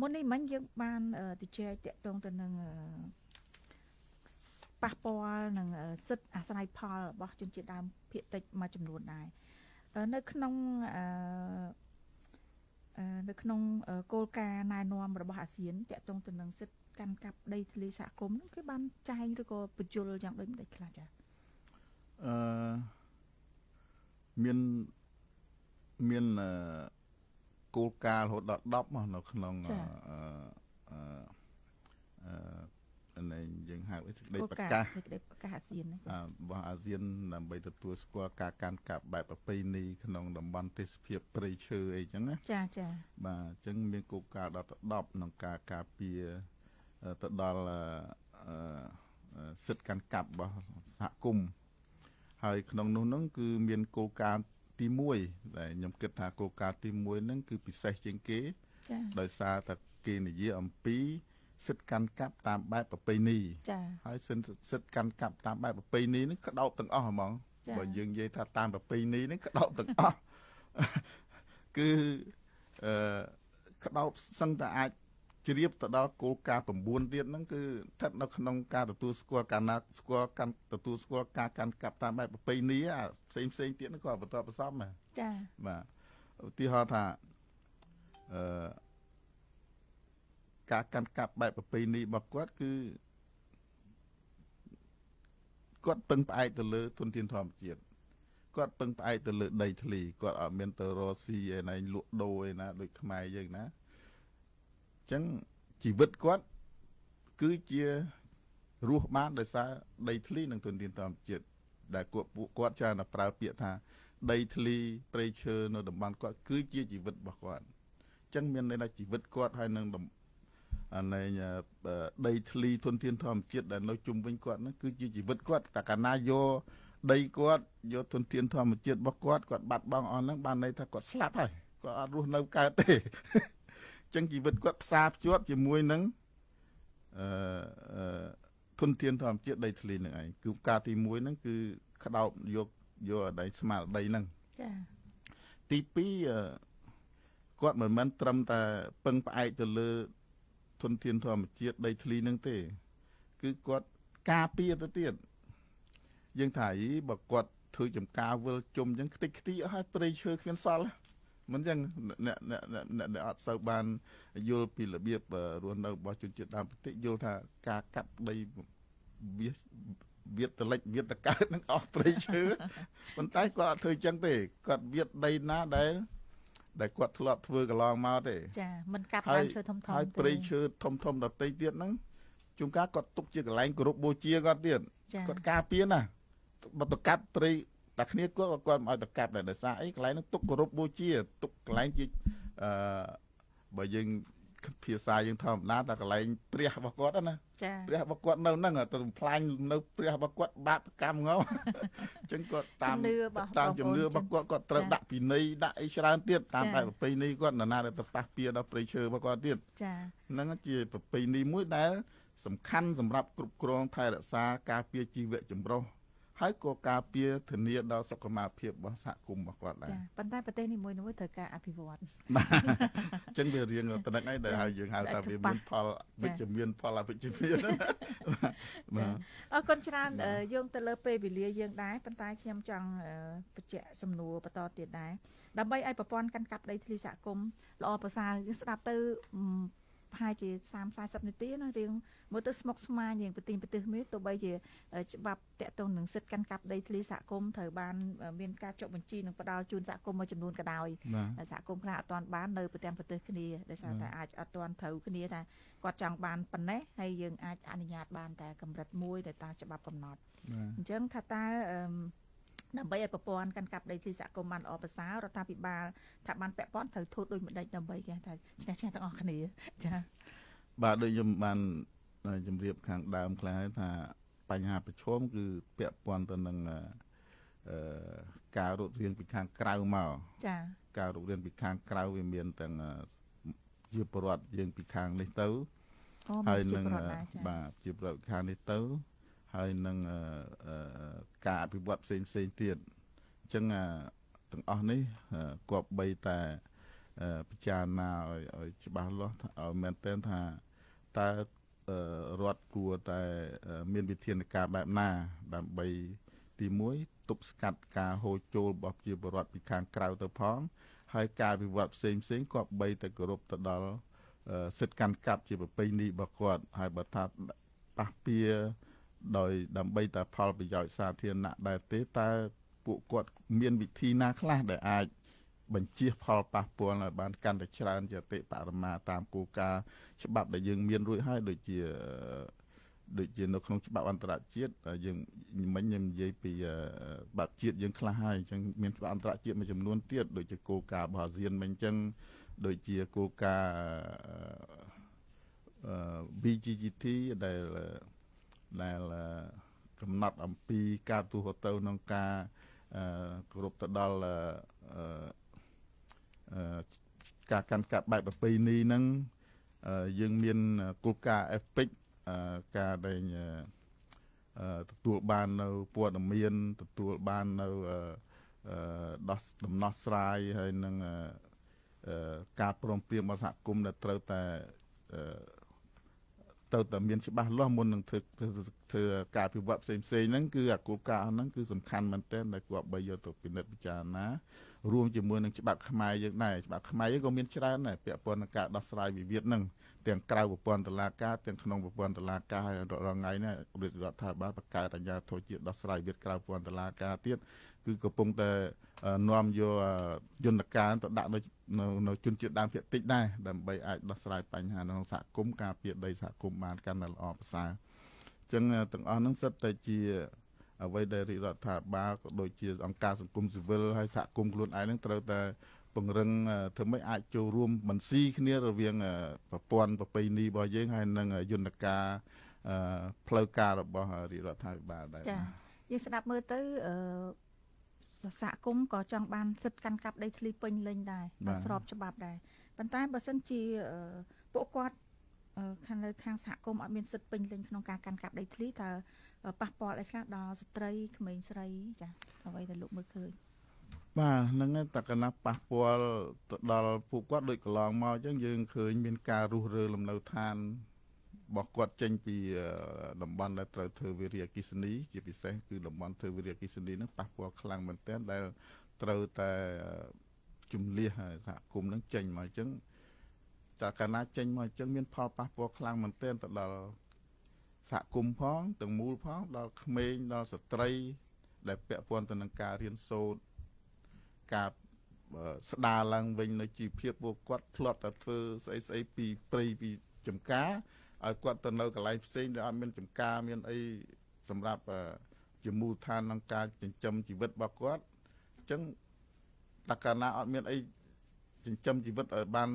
មុននេះមិញយើងបានទៅជែកតាក់ទងទៅនឹងប៉ះពាល់នឹងសិទ្ធិអាស្រ័យផលរបស់ជនជាតិដើមភាគតិចមួយចំនួនដែរនៅក្នុងគោលការណ៍ណែនាំរបស់អាស៊ានតាក់ទងទៅនឹងសិទ្ធិកាន់កាប់ដីធ្លីសហគមន៍ហ្នឹងគេបានចែងឬក៏បញ្យល់យ៉ាងដូចម្តេចខ្លះចា មានគោលការណ៍រហូតដល់10មកនៅក្នុងនេះយើងហៅសេចក្តីប្រកាស សេចក្តីប្រកាសអាស៊ាន របស់អាស៊ានដើម្បីទទួលស្គាល់ការកាន់កាប់បែបប្រពៃណីក្នុងតំបន់ទេសភាពព្រៃឈើអីចឹងណា ចាចា បាទអញ្ចឹងមានគោលការណ៍ដល់ទៅ10ក្នុងការការពារទៅដល់សិទ្ធិកាន់កាប់របស់សហគមន៍ហើយក្នុងនោះហ្នឹងគឺមានគោលការណ៍ទី1ដែលខ្ញុំគិតថាគោលការណ៍ទី1ហ្នឹងគឺពិសេសជាងគេដោយសារតែគេនិយាយអំពី សិទ្ធិកាន់កាប់តាមបែបប្រពៃណីហើយសិទ្ធិកាន់កាប់តាមបែបប្រពៃណីហ្នឹងក្តោបទាំងអស់ហ្មងបើយើងនិយាយថាតាមប្រពៃណីហ្នឹងក្តោបទាំងអស់គឺក្តោបសឹងតែអាចជ្រាបទៅដល់គោលការណ៍9ទៀតហ្នឹងគឺស្ថិតនៅក្នុងការទទួលស្គាល់ការណាស្គាល់កាន់ទទួលស្គាល់ការកាន់កាប់តាមបែបប្រពៃណីអាផ្សេងផ្សេងទៀតហ្នឹងក៏បន្តបន្សំដែរចាបាទឧទាហរណ៍ថាការកាន់កាប់បែបប្រពៃណីរបស់គាត់គឺគាត់ពឹងផ្អែកទៅលើធនធានធម្មជាតិគាត់ពឹងផ្អែកទៅលើដីធ្លីគាត់អត់មានទៅរកស៊ីឯណាលក់ដូរឯណាដូចខ្មែរយើងណាអញ្ចឹងជីវិតគាត់គឺជារស់បានដោយសារដីធ្លីនិងធនធានធម្មជាតិដែលពួកគាត់ច្រើនតែប្រើពាក្យថាដីធ្លីព្រៃឈើនៅតំបន់គាត់គឺជាជីវិតរបស់គាត់អញ្ចឹងមានន័យថាជីវិតគាត់ហើយនឹងដីធ្លីធនធានធម្មជាតិដែលនៅជុំវិញគាត់ហ្នឹងគឺជាជីវិតគាត់តែកាលណាយកដីគាត់យកធនធានធម្មជាតិរបស់គាត់គាត់បាត់បង់អស់ហ្នឹងបានន័យថាគាត់ស្លាប់ហើយគាត់អត់រស់នៅកើតទេអញ្ចឹងជីវិតគាត់ផ្សារភ្ជាប់ជាមួយនឹងធនធានធម្មជាតិដីធ្លីហ្នឹងឯងគឺការទី1ហ្នឹងគឺក្តោបយកដីស្មារតីហ្នឹងចាទី2គាត់មិនមែនត្រឹមតែពឹងផ្អែកទៅលើធនធានធម្មជាតិដីធ្លីនឹងទេគឺគាត់ការពារទៅទៀតយើងថាអីបើគាត់ធ្វើចំការវិលជុំអញ្ចឹងខ្ទេចខ្ទីអស់ហើយព្រៃឈើគ្មានសល់មិនអញ្ចឹងអ្នកអ្នកអ្នកអត់សូវបានយល់ពីរបៀបរស់នៅរបស់ជនជាតិដើមភាគតិចយល់ថាការកាប់ដីវាតលិចវាតកើតនឹងអស់ព្រៃឈើប៉ុន្តែគាត់អត់ធ្វើអញ្ចឹងទេគាត់វាតដីណាដែលគាត់ធ្លាប់ធ្វើកន្លងមកទេចាមិនកាប់ដើមឈើធំៗហើយព្រៃឈើធំធំដទៃទៀតហ្នឹងជួនកាលគាត់ទុកជាកន្លែងគោរពបូជាគាត់ទៀតគាត់ការពារណាបើទៅកាប់ព្រៃតែគ្នាគាត់ក៏គាត់មិនឲ្យទៅកាប់ដែរដោយសារអីកន្លែងហ្នឹងទុកគោរពបូជាទុកកន្លែងជាបើយើងភាសាយើងធម្មតាតែកន្លែងព្រះរបស់គាត់ណាព្រះរបស់គាត់នៅហ្នឹងទៅបំផ្លាញនៅព្រះរបស់គាត់បាបកម្មងអញ្ចឹងគាត់តាមជំនឿរបស់គាត់គាត់ត្រូវដាក់ពិន័យដាក់អីច្រើនទៀតតាមបែបប្រពៃណីគាត់នរណាដែលទៅប៉ះពាដល់ព្រៃឈើរបស់គាត់ទៀតចាហ្នឹងជាប្រពៃណីមួយដែលសំខាន់សម្រាប់គ្រប់គ្រងថែរក្សាការពារជីវៈចម្រុះហើយក៏ការពារធានាដល់សុខុមាលភាពរបស់សហគមន៍របស់គាត់ដែរចាប៉ុន្តែប្រទេសនីមួយៗត្រូវការអភិវឌ្ឍបាទអញ្ចឹងវារៀងតំណែងអីដែលយើងហៅថាវាមានផលវិជ្ជមានផលអវិជ្ជមានបាទអរគុណច្រើនយើងទៅលើពេលវេលាយើងដែរប៉ុន្តែខ្ញុំចង់បញ្ជាក់សំណួរបន្តទៀតដែរដើម្បីឲ្យប្រព័ន្ធកាន់កាប់ដីធ្លីសហគមន៍ល្អប្រសើរយើងស្ដាប់ទៅប្រហែលជា30 40នាទីណារៀងមើលទៅស្មុគស្មាញរៀងប្រទីងប្រទិសមានទោះបីជាច្បាប់តាក់ទងនឹងសិទ្ធិកាន់កាប់ដីធ្លីសហគមន៍ត្រូវបានមានការចុះបញ្ជីនិងផ្ដល់ជូនសហគមន៍មួយចំនួនក៏ដោយសហគមន៍ខ្លះអត់ទាន់បាននៅប្រទាំងប្រទេសគ្នាដោយសារតែអាចអត់ទាន់ត្រូវគ្នាថាគាត់ចង់បានប៉ុណ្ណេះហើយយើងអាចអនុញ្ញាតបានតែកម្រិតមួយដែលតាមច្បាប់កំណត់អញ្ចឹងថាតើដើម្បីឲ្យប្រព័ន្ធកាន់កាប់ដីធ្លីសហគមន៍បានល្អប្រសើររដ្ឋាភិបាលថាបានពាក់ព័ន្ធត្រូវធ្វើដូចម្ដេចដើម្បីគេថាឈ្នះឈ្នះទាំងអស់គ្នាចាបាទដូចខ្ញុំបានជម្រាបខាងដើមខ្លះហើយថាបញ្ហាប្រឈមគឺពាក់ព័ន្ធទៅនឹងការរត់រៀនពីខាងក្រៅមកចាការរត់រៀនពីខាងក្រៅវាមានទាំងជាពលរដ្ឋយើងពីខាងនេះទៅហើយនឹងបាទជាពលរដ្ឋខាងនេះទៅហើយនឹងការអភិវឌ្ឍផ្សេងផ្សេងទៀតអញ្ចឹងទាំងអស់នេះគប្បីតែពិចារណាឲ្យច្បាស់លាស់ឲ្យមែនទែនថាតើរដ្ឋគួរតែមានវិធានការបែបណាដើម្បីទី1ទប់ស្កាត់ការហូរចូលរបស់ប្រជាពលរដ្ឋពីខាងក្រៅទៅផងហើយការវិវត្តផ្សេងផ្សេងគប្បីតែគោរពទៅដល់សិទ្ធិកាន់កាប់ជាប្រពៃណីរបស់គាត់ហើយបើថាប៉ះពាដោយដើម្បីតែផលប្រយោជន៍សាធារណៈដែរទេតើពួកគាត់មានវិធីណាខ្លះដែលអាចបញ្ជៀសផលប៉ះពាល់ឲ្យបានកាន់តែច្រើនជាអតិបរមាតាមគោលការណ៍ច្បាប់ដែលយើងមានរួចហើយដូចជានៅក្នុងច្បាប់អន្តរជាតិយើងមិញខ្ញុំនិយាយពីបាត់ជាតិយើងខ្លះហើយអញ្ចឹងមានច្បាប់អន្តរជាតិមួយចំនួនទៀតដូចជាគោលការណ៍របស់អាស៊ានមិញអញ្ចឹងដូចជាគោលការណ៍ BGGT ដែលកំណត់អំពីការទូទៅក្នុងការគោរពទៅដល់ការកាន់កាប់បែបប្រពៃណីហ្នឹង យើងមានគោលការណ៍ FPIC ការដែលទទួលបាននៅព័ត៌មានទទួលបាននៅដោះដំណោះស្រាយហើយនឹងការព្រមព្រៀងរបស់សហគមន៍ដែលត្រូវតែមានច្បាស់លាស់មុននឹងធ្វើការអភិវឌ្ឍផ្សេងផ្សេងហ្នឹងគឺអាគោលការណ៍ហ្នឹងគឺសំខាន់មែនទែនដែលគប្បីយកទៅពិនិត្យពិចារណារួមជាមួយនឹងច្បាប់ខ្មែរយើងដែរច្បាប់ខ្មែរយើងក៏មានច្រើនដែរពាក់ព័ន្ធនឹងការដោះស្រាយវិវាទហ្នឹងទាំងក្រៅប្រព័ន្ធតុលាការទាំងក្នុងប្រព័ន្ធតុលាការហើយរាល់ថ្ងៃនេះរដ្ឋាភិបាលបង្កើតអាជ្ញាធរជាតិដោះស្រាយវិវាទក្រៅប្រព័ន្ធតុលាការទៀតគឺកំពុងតែនាំយកយន្តការទៅដាក់នៅជនជាតិដើមភាគតិចដែរដើម្បីអាចដោះស្រាយបញ្ហាក្នុងសហគមន៍ការពារដីសហគមន៍បានកាន់តែល្អប្រសើរអញ្ចឹងទាំងអស់ហ្នឹងសុទ្ធតែជាអ្វីដែលរាជរដ្ឋាភិបាលក៏ដូចជាអង្គការសង្គមស៊ីវិលហើយសហគមន៍ខ្លួនឯងហ្នឹងត្រូវតែពង្រឹងធ្វើម៉េចអាចចូលរួមបន្ស៊ីគ្នារវាងប្រព័ន្ធប្រពៃណីរបស់យើងហើយនិងយន្តការផ្លូវការរបស់រាជរដ្ឋាភិបាលដែរចា៎យើងស្ដាប់មើលទៅសហគមន៍ក៏ចង់បានសិទ្ធិកាន់កាប់ដីធ្លីពេញលេញដែរស្របច្បាប់ដែរប៉ុន្តែបើសិនជាពួកគាត់ខាងនៅខាងសហគមន៍អត់មានសិទ្ធិពេញលេញក្នុងការកាន់កាប់ដីធ្លីតើប៉ះពាល់អីខ្លះដល់ស្ត្រីក្មេងស្រីចាអ្វីដែលលោកមើលឃើញបាទហ្នឹងតែកណាប៉ះពាល់ទៅដល់ពួកគាត់ដូចកន្លងមកអញ្ចឹងយើងឃើញមានការរុះរើលំនៅឋានរបស់គាត់ចេញពីតំបន់ដែលត្រូវធ្វើវិរិយអគ្គិសនីជាពិសេសគឺតំបន់ធ្វើវិរិយអគ្គិសនីហ្នឹងប៉ះពាល់ខ្លាំងមែនទែនដែលត្រូវតែជំលះសហគមន៍ហ្នឹងចេញមកអញ្ចឹងតែកាលណាចេញមកអញ្ចឹងមានផលប៉ះពាល់ខ្លាំងមែនទែនទៅដល់សហគមន៍ផងទាំងមូលផងដល់ក្មេងដល់ស្ត្រីដែលពាក់ព័ន្ធទៅនឹងការរៀនសូត្រការស្ដារឡើងវិញនៅជីវភាពពួកគាត់ធ្លាប់តែធ្វើស្អីស្អីពីព្រៃពីចំការឲ្យគាត់ទៅនៅកន្លែងផ្សេងដែលអត់មានចំការមានអីសម្រាប់ជាមូលដ្ឋានក្នុងការចិញ្ចឹមជីវិតរបស់គាត់អញ្ចឹងតើកាលណាអត់មានអីចិញ្ចឹមជីវិតឲ្យបាន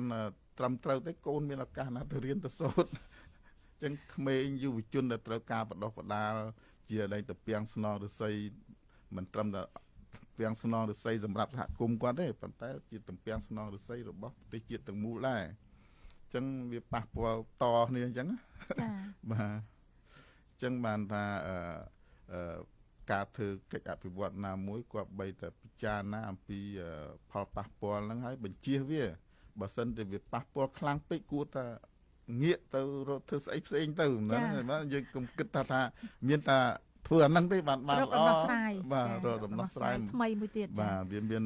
ត្រឹមត្រូវទេកូនមានឱកាសណាទៅរៀនទៅសូត្រអញ្ចឹងក្មេងយុវជនដែលត្រូវការបដោះបដាលជាដែងទៅពាំងស្នងឫស្សីមិនត្រឹមតែពាំងស្នងឫស្សីសម្រាប់សហគមន៍គាត់ទេប៉ុន្តែជាទំពាំងស្នងឫស្សីរបស់ប្រទេសជាតិទាំងមូលដែរអញ្ចឹងវាប៉ះពាល់តគ្នាអញ្ចឹងចា៎បាទអញ្ចឹងបានថាការធ្វើកិច្ចអភិវឌ្ឍណាមួយគាត់បីតែពិចារណាអំពីផលប៉ះពាល់ហ្នឹងហើយបញ្ជៀសវាបើសិនតែវាប៉ះពាល់ខ្លាំងពេកគួរតែងាកទៅរកធ្វើស្អីផ្សេងទៅណាបាទយើងកុំគិតថាមានតែធ្វើអាហ្នឹងទេបានល្អបាទរកដំណោះស្រាយថ្មីមួយទៀតបាទវាមាន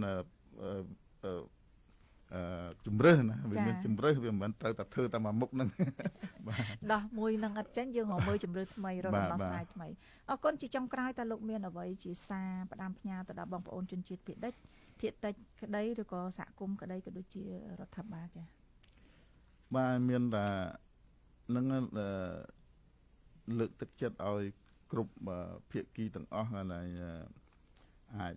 ជំរើសណាវាមានជំរើសវាមិនមែនត្រូវតែធ្វើតែមួយមុខហ្នឹងបាទដោះមួយនឹងអត់ចេញយើងរកមើលជំរើសថ្មីរកដំណោះស្រាយថ្មីអរគុណជាចុងក្រោយតើលោកមានអ្វីជាសារផ្ដាំផ្ញើទៅដល់បងប្អូនជនជាតិភាគតិចក្តីឬក៏សហគមន៍ក្តីក៏ដូចជារដ្ឋាភិបាលចា៎បាទមានតែនឹងលើកទឹកចិត្តឲ្យគ្រប់ភាគីទាំងអស់ហើយអាច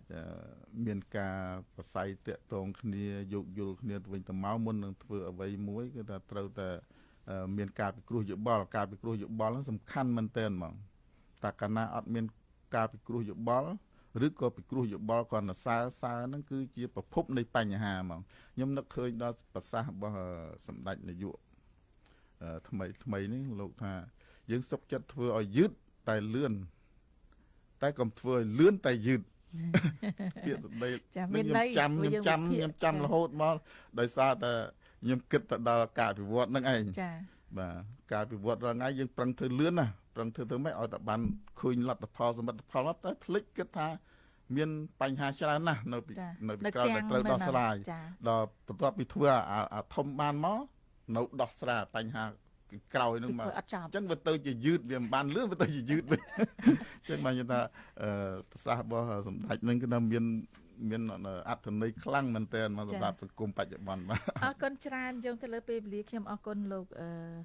មានការប្រស័យតាក់ទងគ្នាយោគយល់គ្នាទៅវិញទៅមកមុននឹងធ្វើអ្វីមួយគឺថាត្រូវតែមានការពិគ្រោះយោបល់ការពិគ្រោះយោបល់ហ្នឹងសំខាន់មែនទែនហ្មងតែកាលណាអត់មានការពិគ្រោះយោបល់ឬក៏ពិគ្រោះយោបល់គ្រាន់តែសើហ្នឹងគឺជាប្រភពនៃបញ្ហាហ្មងខ្ញុំនឹកឃើញដល់ប្រសាសន៍របស់សម្ដេចនាយកថ្មីនេះលោកថាយើងសុខចិត្តធ្វើឲ្យយឺតតែលឿនតែកុំធ្វើឲ្យលឿនតែយឺតពាក្យសម្ដីខ្ញុំចាំរហូតមកដោយសារតែខ្ញុំគិតទៅដល់ការអភិវឌ្ឍហ្នឹងឯងចា៎បាទការអភិវឌ្ឍរាល់ថ្ងៃយើងប្រឹងធ្វើលឿនណាប្រឹងធ្វើទៅម៉េចឲ្យតែបានឃើញលទ្ធផលសមិទ្ធផលមកតែភ្លេចគិតថាមានបញ្ហាច្រើនណាស់នៅពីក្រោយដែលត្រូវដោះស្រាយដល់បន្ទាប់ពីធ្វើអាធំបានមកនៅដោះស្រាយបញ្ហាក្រោយហ្នឹងមកអញ្ចឹងវាទៅជាយឺតវាមិនបានលឿនវាទៅជាយឺតវិញអញ្ចឹងបាននិយាយថាប្រសាសន៍របស់សម្ដេចហ្នឹងគឺថាមានអត្ថន័យខ្លាំងមែនទែនមកសម្រាប់សង្គមបច្ចុប្បន្នបាទអរគុណច្រើនយើងទៅលើពេលវេលាខ្ញុំអរគុណលោក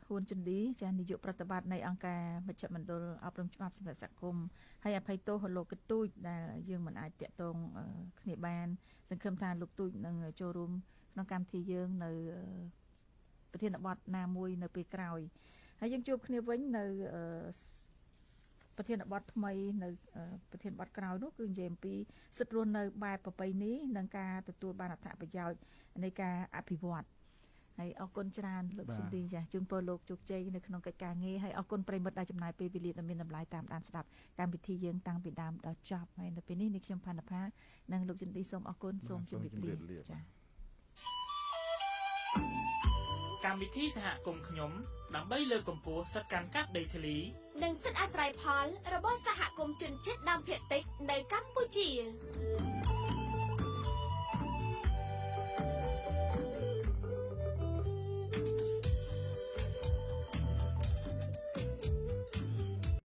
ហ៊ួនជុនឌីចានាយកប្រតិបត្តិនៃអង្គការមជ្ឈមណ្ឌលអប់រំច្បាប់សម្រាប់សហគមន៍ហើយអភ័យទោសលោកកទូចដែលយើងមិនអាចតាក់ទងគ្នាបានសង្ឃឹមថាលោកទូចនឹងចូលរួមក្នុងកម្មវិធីយើងនៅប្រធានបទណាមួយនៅពេលក្រោយហើយយើងជួបគ្នាវិញនៅប្រធានបទថ្មីនៅប្រធានបទក្រោយនោះគឺនិយាយអំពីសិទ្ធិរស់នៅបែបប្រពៃណីនិងការទទួលបានអត្ថប្រយោជន៍នៃការអភិវឌ្ឍ ហើយអរគុណច្រើនលោកសុនធីចាជូនពរលោកជោគជ័យនៅក្នុងកិច្ចការងារហើយអរគុណប្រិយមិត្តដែលចំណាយពេលវេលាដ៏មានតម្លៃតាមដានស្ដាប់កម្មវិធីយើងតាំងពីដើមដល់ចប់ហើយនៅពេលនេះនេះខ្ញុំផាន់ផានិងលោកជុនធីសូមអរគុណសូមជម្រាបលាចា កម្មវិធីសហគមន៍ខ្ញុំដើម្បីលើកកម្ពស់សិទ្ធិកាន់កាប់ដីធ្លី និងសិទ្ធិអាស្រ័យផលរបស់សហគមន៍ជនជាតិដើមភាគតិចនៅកម្ពុជា។